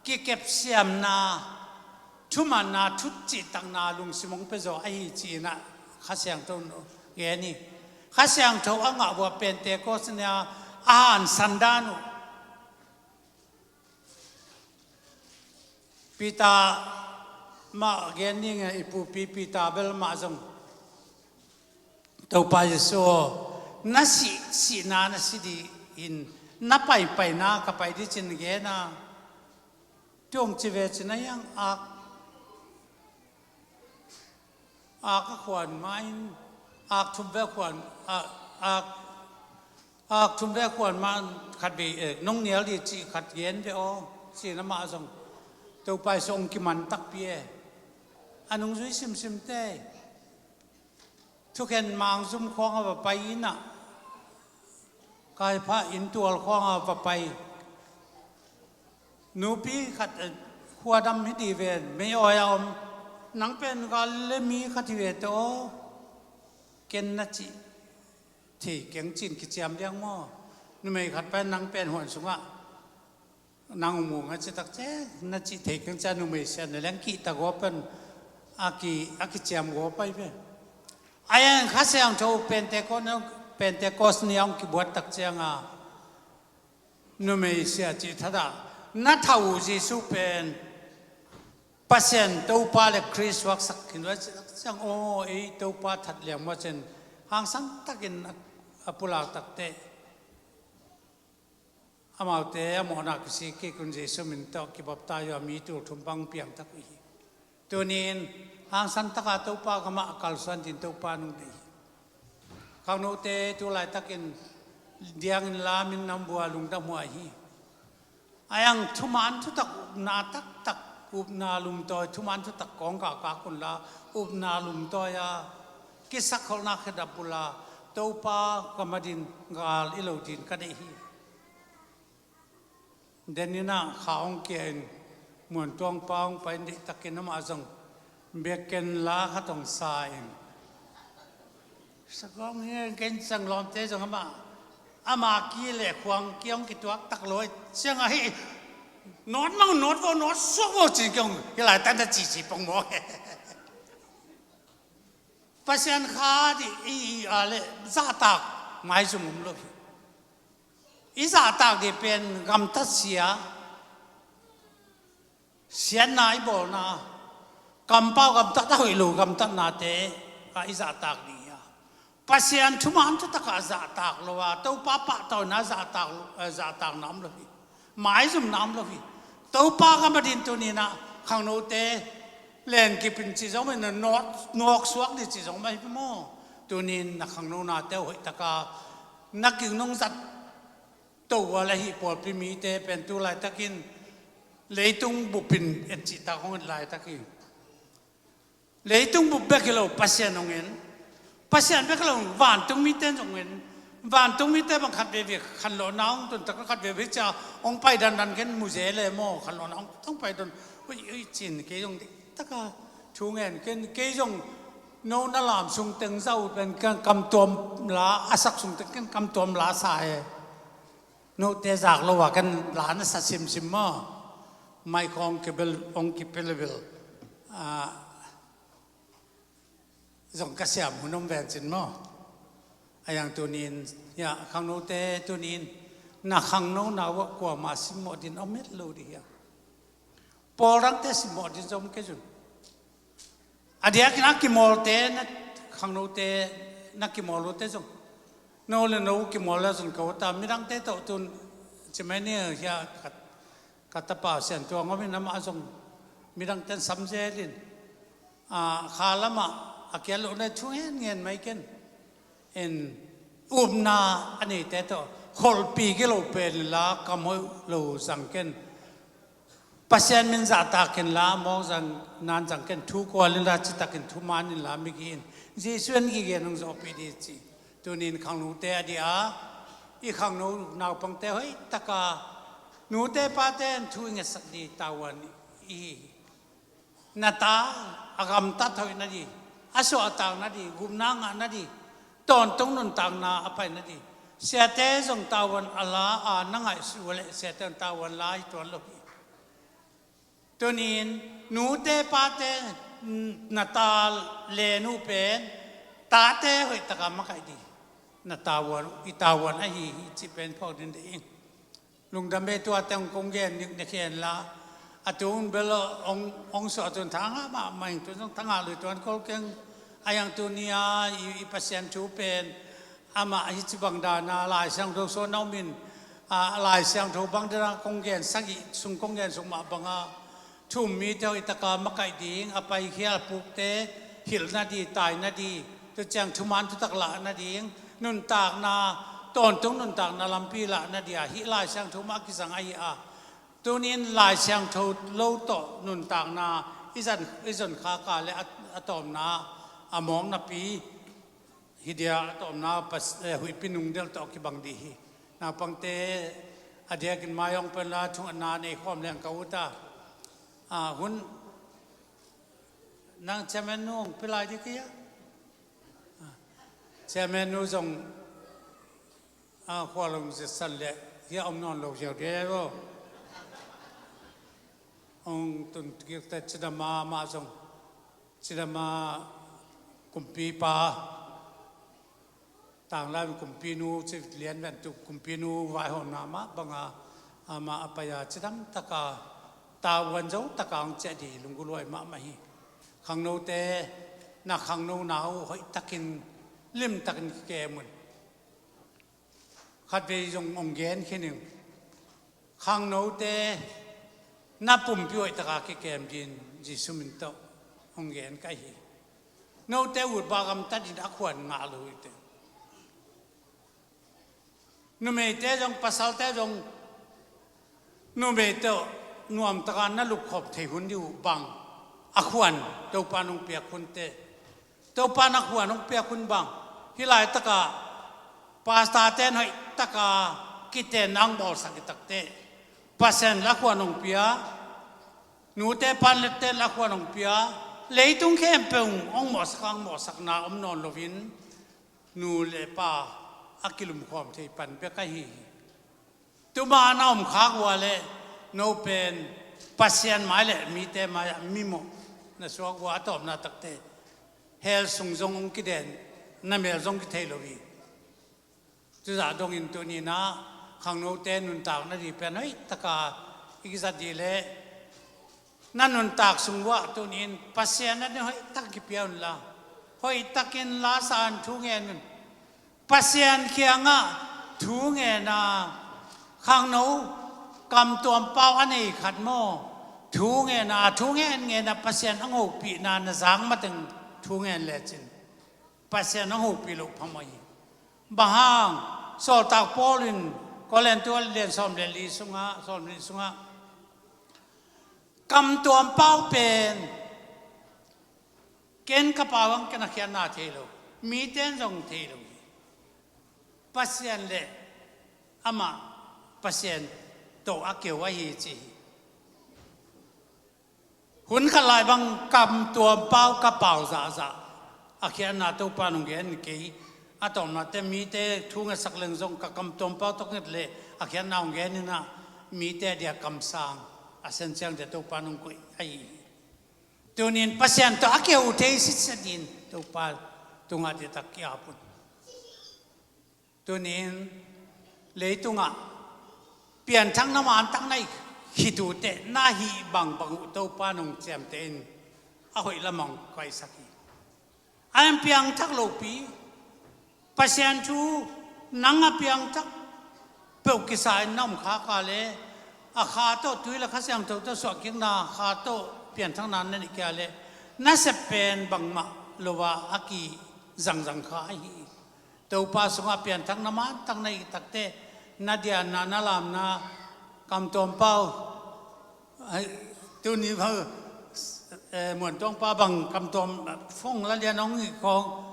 kikepsiamna, thumanna, thu cihtakna lungsim hong pia zaw ahi ci-in ah Kha Siangtho in gen hi. Kha Siangtho a ngah uh a Pentecost ni-a a hansan dan uh. Peter mah gen ding a, i pupi Peter bel mah zong, Topa Jesu aw, na sih, sihna na si dih in, na pai, paina ka pai dih ci-in gen a, tua hong ci ve cin a hiang ak, ak a khuan ma in, ak thum ve khuan, a, ak, ak thum ve khuan ma in khat vei, eh, nong nial dih cih khat gen ve aw, ci-in amah zong Topa Jesu hong kiman takpi e. A nungzui simsim te. Thukhen mangzum khawng a va pai in ah, Kaiapha inntual khawng a va pai. Nupi khat, eh, khuadam hi dih ven, mei awi a om. Nang pen Galilee mi khat hi ve teh aw, ken na cih thei keng ci-in kiciam liang maw? Numei khat pen nang pen huan sungah nang umung a citak ciang na cih thei keng cia numei sia na leng kihta gua pen a ki, a kiciam gua pai ve. A yang Kha Siangtho Pentecost, Pentecost ni a hong kibuat tak ciang a numei sia cih that a, na thah uh Jesu pen Pasian Topa le Khrist suaksak khin uh a citak ciang aw, ei Topa that liang maw cin hangsan takin a, a pulak takte. Amaute a mawhna kisi kik un Jesu min tawh kibaptai uh a mi tul thum bang piang tak uh hi. Tuni-in hangsan taka Topa gamah kalsuan din Topa nung dei hi. Khangnote tu laitakin diangin lamin nam bua lungdam huai hi. A yang thuman thutak upna taktak, upna lumtawi, thuman thutak kawng kakak unla upna lumtawi a kisakholhna khedap uhla Topa ka madin gal i lo din ka deih hi. Deninah kha hong kia in muantuangpa hong pai in deihtakin amah zong biaken la khat hong sa in. Sagawng hi ken sang lawmte zong amah ama ki le khuang ki hong kituak tak lo ciang ahi. Nawt mang nawt vo nawt suak vo ci kiong hi lai tan na cici pong maw. Pasian kha di i, i a le zahtak maizum um lo hi. I zahtak di pen gamtat sia, siatna i bawlna, kampau gamtat a hoih lo gamtatnate a i zahtak di hi a. Pasian thuman thutak a zahtak lo a, Topa pahtawina zahtak, eh, zahtakna om lo hi. Maizumna om lo hi. Topa ka madin tuninah khangnote lenkip in ci zong in nawk, nawk suak di ci zong mah hi maw? Tunin na khangnonate hoihtaka na kingnong zat to uh a le hih pawlpi mite pen tu laitakin leitung bupin en cihtak hong et laitakin leitung bup bek hi lo Pasian hong en. Pasian bek hi lo vantung mite zong en. Vantung mite bang khat veve khanlawhna hong tuntak khat veve cia hong pai dandan ken muze le maw khanlawhna hong, hong pai dan. Ui, ui, cin kei zong diktaka thu ngen ken kei zong no na lam sung teng zau pen ken kam tuam la a sak sung teng ken kam tuam la sa e. Note zak lo a ken la na sa simsim maw? Mai khawng kibel hong kipelbel a zong ka siam hun om ven cin maw? A yang tunin ya khangnote tunin na khangnona uh kuamah simmawh din om het lo di hiam? Pawl dangte simmawh din zong kei zun. A diakin a kimawlte na khangnote na kimawl lote zong no le no kimawl le zong ka uta midangte tawh tun cimai ni hia ka, ka tapa siantuang om in amah zong midangten samzel in a kha lamah a kial lo na thu ngen ngen mai ken. In upna a neite tawh kholhpi gilo pen la kam hoih lo zang ken. Pasian min zahtak in la mawk zang nan zang ken thu kual in la citakin thuman in la migi in Jesu in kigen hong zawhpih di ci. Tunin khangnote a dia i khangno naupangte hoihtaka nute pate in thu i ngetsak di tavuan i hi. Na ta a gamtat hoih nading, a suahtak nading, gupna ngah nading, tawntung nuntakna a pai nading. Siate zong tavuan a la a na ngaihsut uh leh siate zong tavuan la hi tuan lo hi. Tunin nute pate, na ta le nu pen tate hoih taka makaih ding. Na tavuan, i tavuan ahi hi cih pen phawk ding deih ing. Lungdam bei, tuate hong kong gen ning na khen la. A tun bel hong, hong suah tun thangah mahmah ing, tun zong thangah lui tuan kol keng. A hiang tuni a i, i Pasian thu pen amah hi ci bang dana Lai Siangtho suan a om in, a, Lai Siangtho bang dana kong gen sagih sung kong gen sung mah banga thum mite hoih taka makaih ding, a paikhial pukte hilh nading, tai nading, tu ciang thuman thutak lah nading, nuntakna, tawntung nuntakna lampi lah nading a hih Lai Siangtho mah kizang ahi a. Tunin Lai Siangtho lo tawh nuntakna i zan, i zon khak a leh a, a tawpna a mawk napi hi dia, a tawpna pas, eh, huihpi nung del tawh kibang ding hi. Naupangte a diakin mai hong pen la thungetna nei khawm leng ka ut a. Ah, hun nang chairman nu hong pia lai ding kei a. Ah, chairman nu zong, ah, khua long zia san leh hia om nawn lo ziau ding aw. Hong tun kik te cidama mah zong, cidama kumpipa, tanglai kumpinu, ci lian ven tu kumpinu vaihawmna mah banga, amah a pai a cidam taka, tavuan zo taka hong ciah ding lunggulh huai mahmah hi. Khangnote, na khangnona uh hoih takin, lim takin kikem un. Khatvei zong hong gen khin ing. Khangnote na pumpi hoih taka kikem ding Jesu min tawh hong gen ka hi. Note ut ba gamtat in a khuan ngah lo hi te. Numeite zong, pasalte zong, numeite nuamtaka na lukkhop thei hun ding uh bang a khuan Topa nong piak hun te. Topa na khuan hong piak hun bang. Hih laitakah pastor ten hoih taka kiten ang bawlsak i takte. Pasian la khuan hong pia. Nute pan lette la khuan hong pia. Leitung khempeuh hong mawhsak ang mawhsakna om nawn loin nu le pa a kilumkhawm thei pan bek ahi hi. Tuma na om khak ua le no pen Pasian mai le mite mai ah mimawh na suak ua a tawpna takte hell sung zong hong kiden, na mel zong kithei lo hi. Tuzah dongin tuninah khangnote nuntak nading pen hoih taka i kizat dih leh na nuntak sung uah tunin Pasian a ding hoih tak kipia unla, hoih takin lasa in thu ngen un. Pasian kiangah thu ngen a, khangno kamtuam pau a nei khat maw, thu ngen a, thu ngen ngen a Pasian a hopihna na zak mateng thu ngen lecin Pasian a hopih loh phamawh hi. Bang hang? Sawltak Paul in Korintu a lian sawm le li sungah, sawm le li sungah, kamtuam pau pen ken ka pau ang ken a khiatna thei lo, miten zong thei lo hi. Pasian le amah Pasian tawh a keu ahi ci hi. Hun khat lai bang kamtuam pau ka pau zahzah a khiatna Topa nong gen kei. A tawpnate mite thu ngetsak leng zong ka kamtuam pau tawh nget le a khiatna hong gen inah mite a dia kamsang a sen ciang dia Topa nong koih ahi hi. Tunin Pasian tawh a keu thei sitset in Topa tungah diatak ki-ap un. Tunin leitungah pianthak na mantak na i khitute na hih bangbang uh Topa nong ciamteh in a hoih lamah hong koihsak hi. A en piangthak lopi Pasian thu nang a piangthak peuh kisa in na om khak a le a kha tawh tui le Kha Siangtho tawh suahkikna kha tawh pianthakna na neih kei a le na sep pen bangmah lo a a kizangzang kha ahi hi. Topa sungah pianthak na mantak na hih takte na dianna na lamna kamtuam pau, ai, tuni bang, eh, Muan Tuang pa bang kamtuam fong la lian hong hih khawng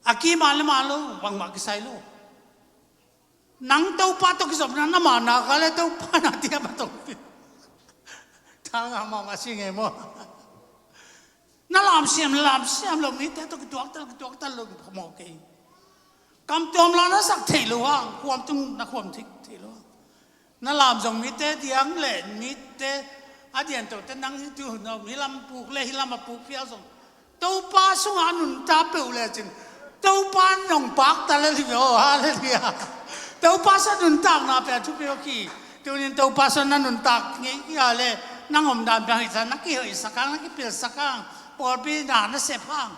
a ki man le man lo, bangmah kisai lo. Nang Topa tawh kizopna na mahna ka le Topa na tiam a tong pi. Hang hang mawng a si ngei maw? Na lamsiam, lamsiam lo mite tawh kituaktal, kituaktal lo phamawh kei. Kamtuam la na sak theih lo hang, khuam tung na khuam theih, theih lo hang. Na lam zong mite diang le mite a dian tawh te nang hi tu no, hi lam puk le hi lam a puk phial zong Topa sungah a nuntak peuh lecin Topa nong pakta le live aw, halleluiah. Topa sungah nuntakna pia thupi aw ki. Tunin Topa sungah na nuntak ngei kia le nang omdan pia hita, na kihoihsak hang, na kipilsak hang, pawlpi na na sep hang,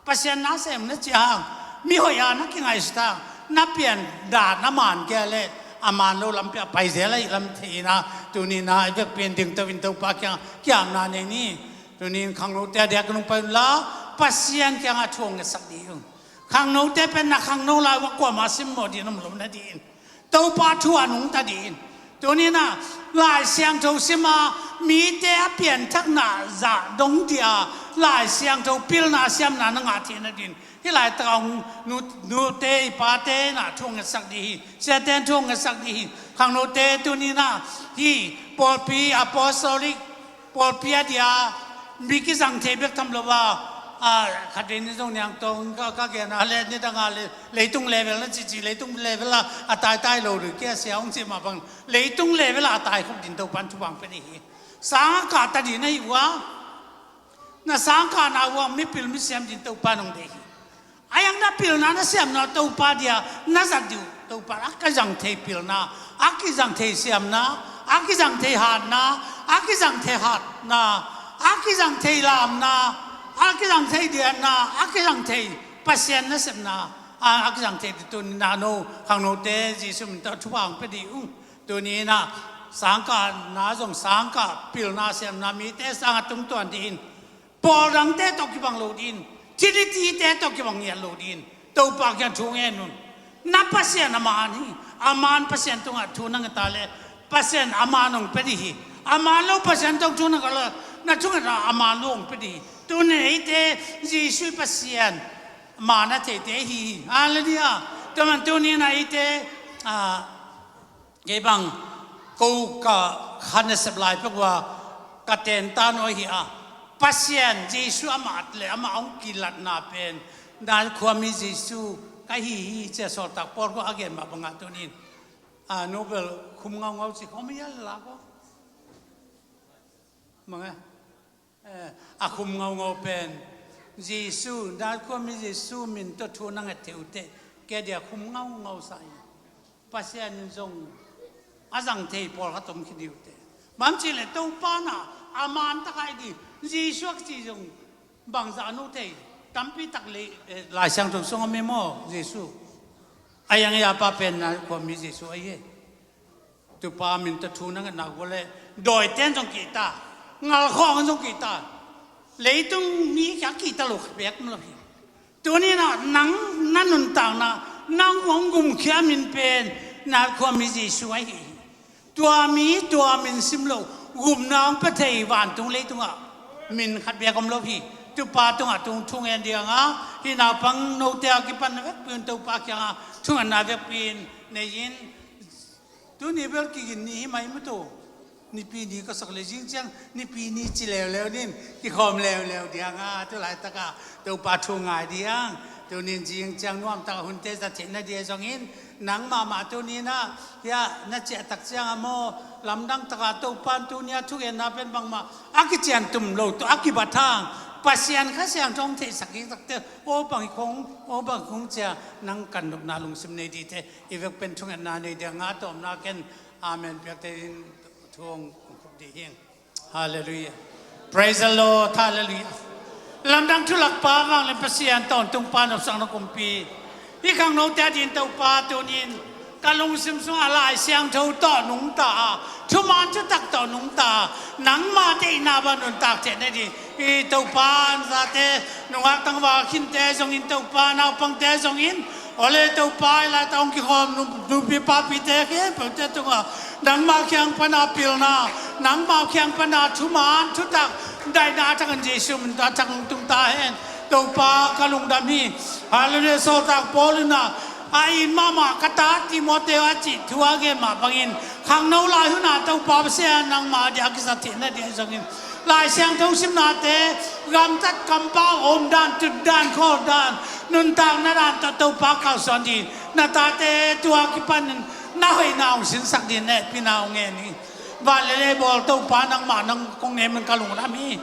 Pasian na sem na ciah hang, mihoih a na kingaihsut hang, na pian dan a man kia le a man lo lampi a pai zel a i lam thei ina, tunin a i vekpi in dingto in Topa kiang kiamna nei ni. Tunin khangnote a diak nung pai unla, Pasian kiangah thu hong ngetsak dih un. Khangnote pen na khangno lai uah kuamah simmawh dih in om lo na dih in. Topa thu a nungta dih in. Tunin a Lai Siangtho sima mite a pianthakna zah dong dih a Lai Siangtho pilna siamna na ngah theih nadin hih laitak a hong nu, nute i pate na thu hong ngetsak dih hi. Siate in thu hong ngetsak dih hi. Khangnote tunin a hih pawlpi apostolic pawlpi a dia mi kizang thei bek tham lo a, a, khat vei ni zong niang tawng ka, ka gen a le ni dang a le, leitung level na cici, leitung level a a taitai lo rih kia sia hong cih mah bang leitung level a a tai khop din Topan thupha hong pia dih hi. Sang a kah ta dih na hi uh a, na sang kah na uh a mipil misiam din Topan hong deih hi. A yang na pilna na siamna Topa dia na zat dih uh. Topa a kizang thei pilna, a kizang thei siamna, a kizang thei hatna, a kizang thei hatna, a kizang thei lamna, a kizang thei diatna, a kizang thei Pasian na sepna, a, a kizang thei dih tunin a no khangnote Jesu min tawh thupha hong pia dih uh. Tunin a sangkahna zong sangkah pilna siamna mite sangah tungtuan dih in. Pawl dangte tawh kibang lo dih in, Trinity-te tawh kibang ngiat lo dih in, Topa kiang thu ngen un. Na Pasian a man hi, a man Pasian tungah thu na nget a le Pasian a man hong pia dih hi. A man lo Pasian tawh thu na nget a le na thungetna a man lo hong pia dih hi. Tunin eite Jesuh i Pasian man a theite hi hi. Halleluiah. Tua man tunin a eite, ah, kei bang ko ka khan nasep lai pek uh a ka ten ta nuai hi a, Pasian Jesuh amah le amah hong kilatna pen na khuami Jesuh ka hi hi ci a sawltak Paul khawng a gen mah bangah tunin, a, Nobel khum ngaungau ci khawm hi a la ko. Mang e. Eh, a khum ngaungau pen Jesuh, na khuami Jesuh min tawh thu na nget thei uh teh, kei dia khum ngaungau sa hi. Pasian in zong a zang thei pawlkhat om khin hi uh teh. Bang ci le Topa na a man tak a i dih, Jesuh a kici zong bangzah a no thei tampi tak le, eh, Lai Siangtho sung a mi maw Jesuh. A yang i a pa pen na khuami Jesuh a hi. Topa min tawh thu na ngetna uh le dawite in zong kihta, ngalkhawng in zong kihta, leitung mi kia kihta lo khat beek om lo hi. Tunin a nang na nuntakna, nang hong gumkhia min pen na khuami Jesuh ahi hi. Tua mi tua min sim lo gupna hong pia thei vantung leitungah min khat beek om lo hi. Topa tungah tung thungen dih a, hih naupang note a kipan na vekpi un Topa kiangah thungetna vekpi in nei in. Tuni bel kigin ni hi mai maw tu. Nipi ni ka sak le zing ciang Nipi ni ci leuleu nin kikhawm leuleu dih a, tu laitakah Topa thu ngai dih a. Tunin zing ciang nuamtak a hunte za theih nadih zongin nang mahmah tunin a, hia, na ciahtak ciang a maw, lamdang takah Topa in tuni a thugenna pen bangmah a kician tum lo tawh a kibat hang Pasian Kha Siangtho hong theihsak hi takte, aw bang hi khong, aw bang hi khong cia nang kan nopna lungsim nei dih teh. I vek pen thungetna nei dih a, nga tawmna ken amen piakte in thu hong khup dih hing. Halleluiah. Praise the Lord. Halleluiah. Lamdang thulak pa vanglian Pasian tawntung pa nopsakna kumpi, hih khangnote a ding Topa tunin ka lungsim sungah Lai Siangtho tawh nungta a, thuman thutak tawh nungta a, nangmah deihna bang nuntak theih nading i Topa, an zate, nungak tangval khinte zongin Topa, naupangte zongin, awle Topa, i laitak hong kikhawm nu, nupi papite khempeuhte tungah nangmah kiang pana pilna, nangmah kiang pana thuman thutak, daihna a thakin Jesuh min tawh a thak hong tung ta hen. Topa, ka lungdam hi. Halleluiah. Sawltak Paul in a A it mahmah ka ta Timoteo a cih thu a gen mah bangin, khangno lai hun a Topa Pasian nangmah a dia kisat theihna dia zongin, Lai Siangtho simnate, gamtat kampau, omdan, tutdan, khawldan, nuntakna dan tawh Topa kalsuan ding, na tate tua kipanin na hoihna hong sinsak ding hehpihna hong ngen hi. Van le lei bawl Topa nangmah nang kong ngen man ka lungdam hi.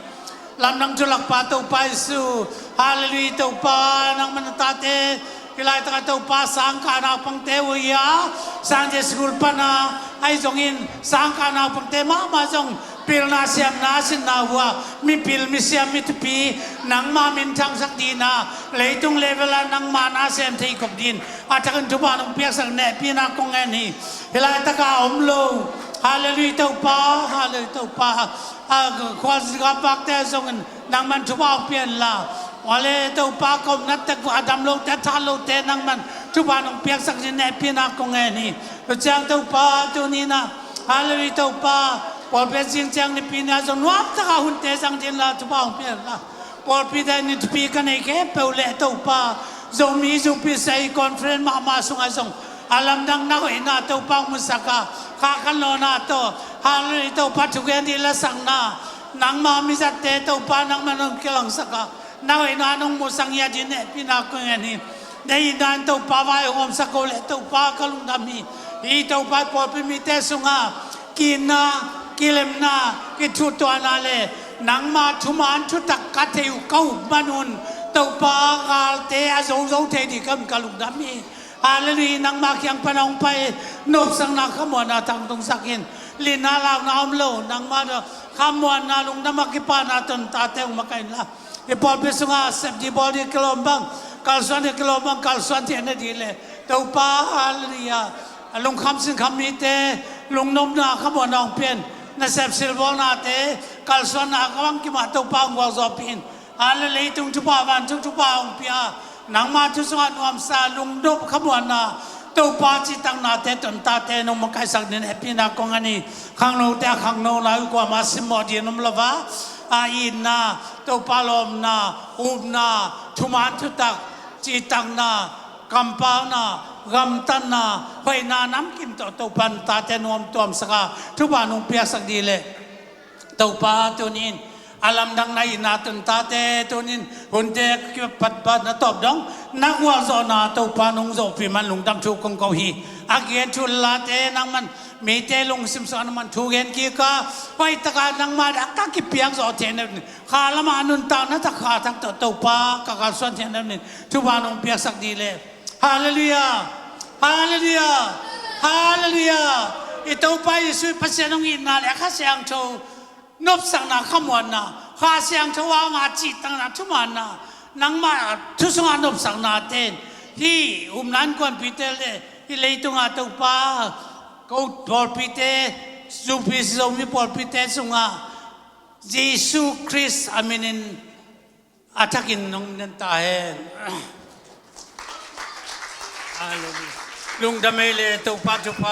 Lamdang thu lakpa Topa Jesu. Halleluiah Topa, nangmah na tate hih laitaka Topa sangkah naupangte uh hi a, Sunday school pana ahi zongin sangkah naupangte mahmah zong pilna siamna sinna uh a, mipil misiam mithupi nangmah minthangsak ding a, leitung level ah nangmah na sem thei kop ding a thakin thupha nong piaksak hehpihna kong ngen hi. Hih laitaka om lo. Halleluiah Topa, halleluiah Topa. A khualzin a pakte zongin nangman thupha hong pia inla, a le Topa ka omna tek a dam lote, a that lote nangman thupha nong piaksak ding hehpihna kong ngen hi. Tua ciang Topa tuni-in ah, halleluiah Topa, pawlpi zing ciang Nipi ni-a zong nuamtaka hunte zang ding inla thupha hong pia inla, pawlpite ni thupi ka nei khempeuh le Topa, Zomi Zopi Sei Conference mahmah sungah zong a lamdang na hoihna Topa hong musak a, kha kan lawhna tawh, halleluiah Topa, thugen ding lasakna, nangma mizatte Topa nangman hong kilangsak a, na hoihna nong musak ngiat ding hehpihna kong ngen hi. Na itna in Topa vai hong omsak ko leh Topa ka lungdam hi. Hih Topa pawlpi mite sungah ki-itna, kilemna, kithutuahna le nangma thuman thutak ka thei uh ka up man un Topa galte a zozo thei ding ka, ka lungdam hi. Halleluiah, nangma kiang pan hong pai nopsakna khamuanna tangtungsak in, linna launa om lo, nangma tawh khamuanna lungdam a kipana tawh na tate hong makaih inla, hih pawlpi sungah sep ding bawl ding kilawm bang, kalsuan ding kilawm bang, kalsuan theihna ding le Topa, halleluiah, a lungkham sinkham mite lungnopna khamuanna hong pia in, nasep silbawlnate kalsuanna a ka bang kimah Topa hong gualzawhpih in. A le leitung thupha, vantung thupha hong pia, nangma thu sungah nuamsa, lungnop khamuanna, Topa cihtaknate tawh na tate nong makaihsak ding hehpihna kong ngen hi. Khangnote a khangno lai uh kuamah simmawh ding om lo a, a itna, Topa lawmna, upna, thuman thutak, cihtakna, kampauna, gamtatna, hoihna namkim tawh Topa na tate nong tuamsak a, thupha nong piaksak ding le Topa tuni-in a lamdang na itna tawh na tate tuni-in hunte kipatpat na tawp dong na gualzawhna Topa nong zawhpih man lungdam thu kong ko hi. A kigen thu late nangman mite lungsim sungah nangman thu gen kik a, hoihtaka nangma dang ka kipiak zawh theihna ding, kha lamah nuntakna thak kha thak tawh Topa ka kalsuan theihna ding thupha nong piaksak ding le. Halleluiah. Halleluiah. Halleluiah. I Topa Jesuh i Pasian hong itna le a Kha Siangtho nopsakna khamuanna, Kha Siangtho a ngah cihtakna thumaanna, nangma thu sungah nopsaknate in hih upna innkuanpihte le hih leitungah Topa ko pawlpite, Zomi, Zomi pawlpite sungah Jesuh Khrist a minin a thakin nong nen ta hen. Halleluiah. Lungdam ei le Topa thupha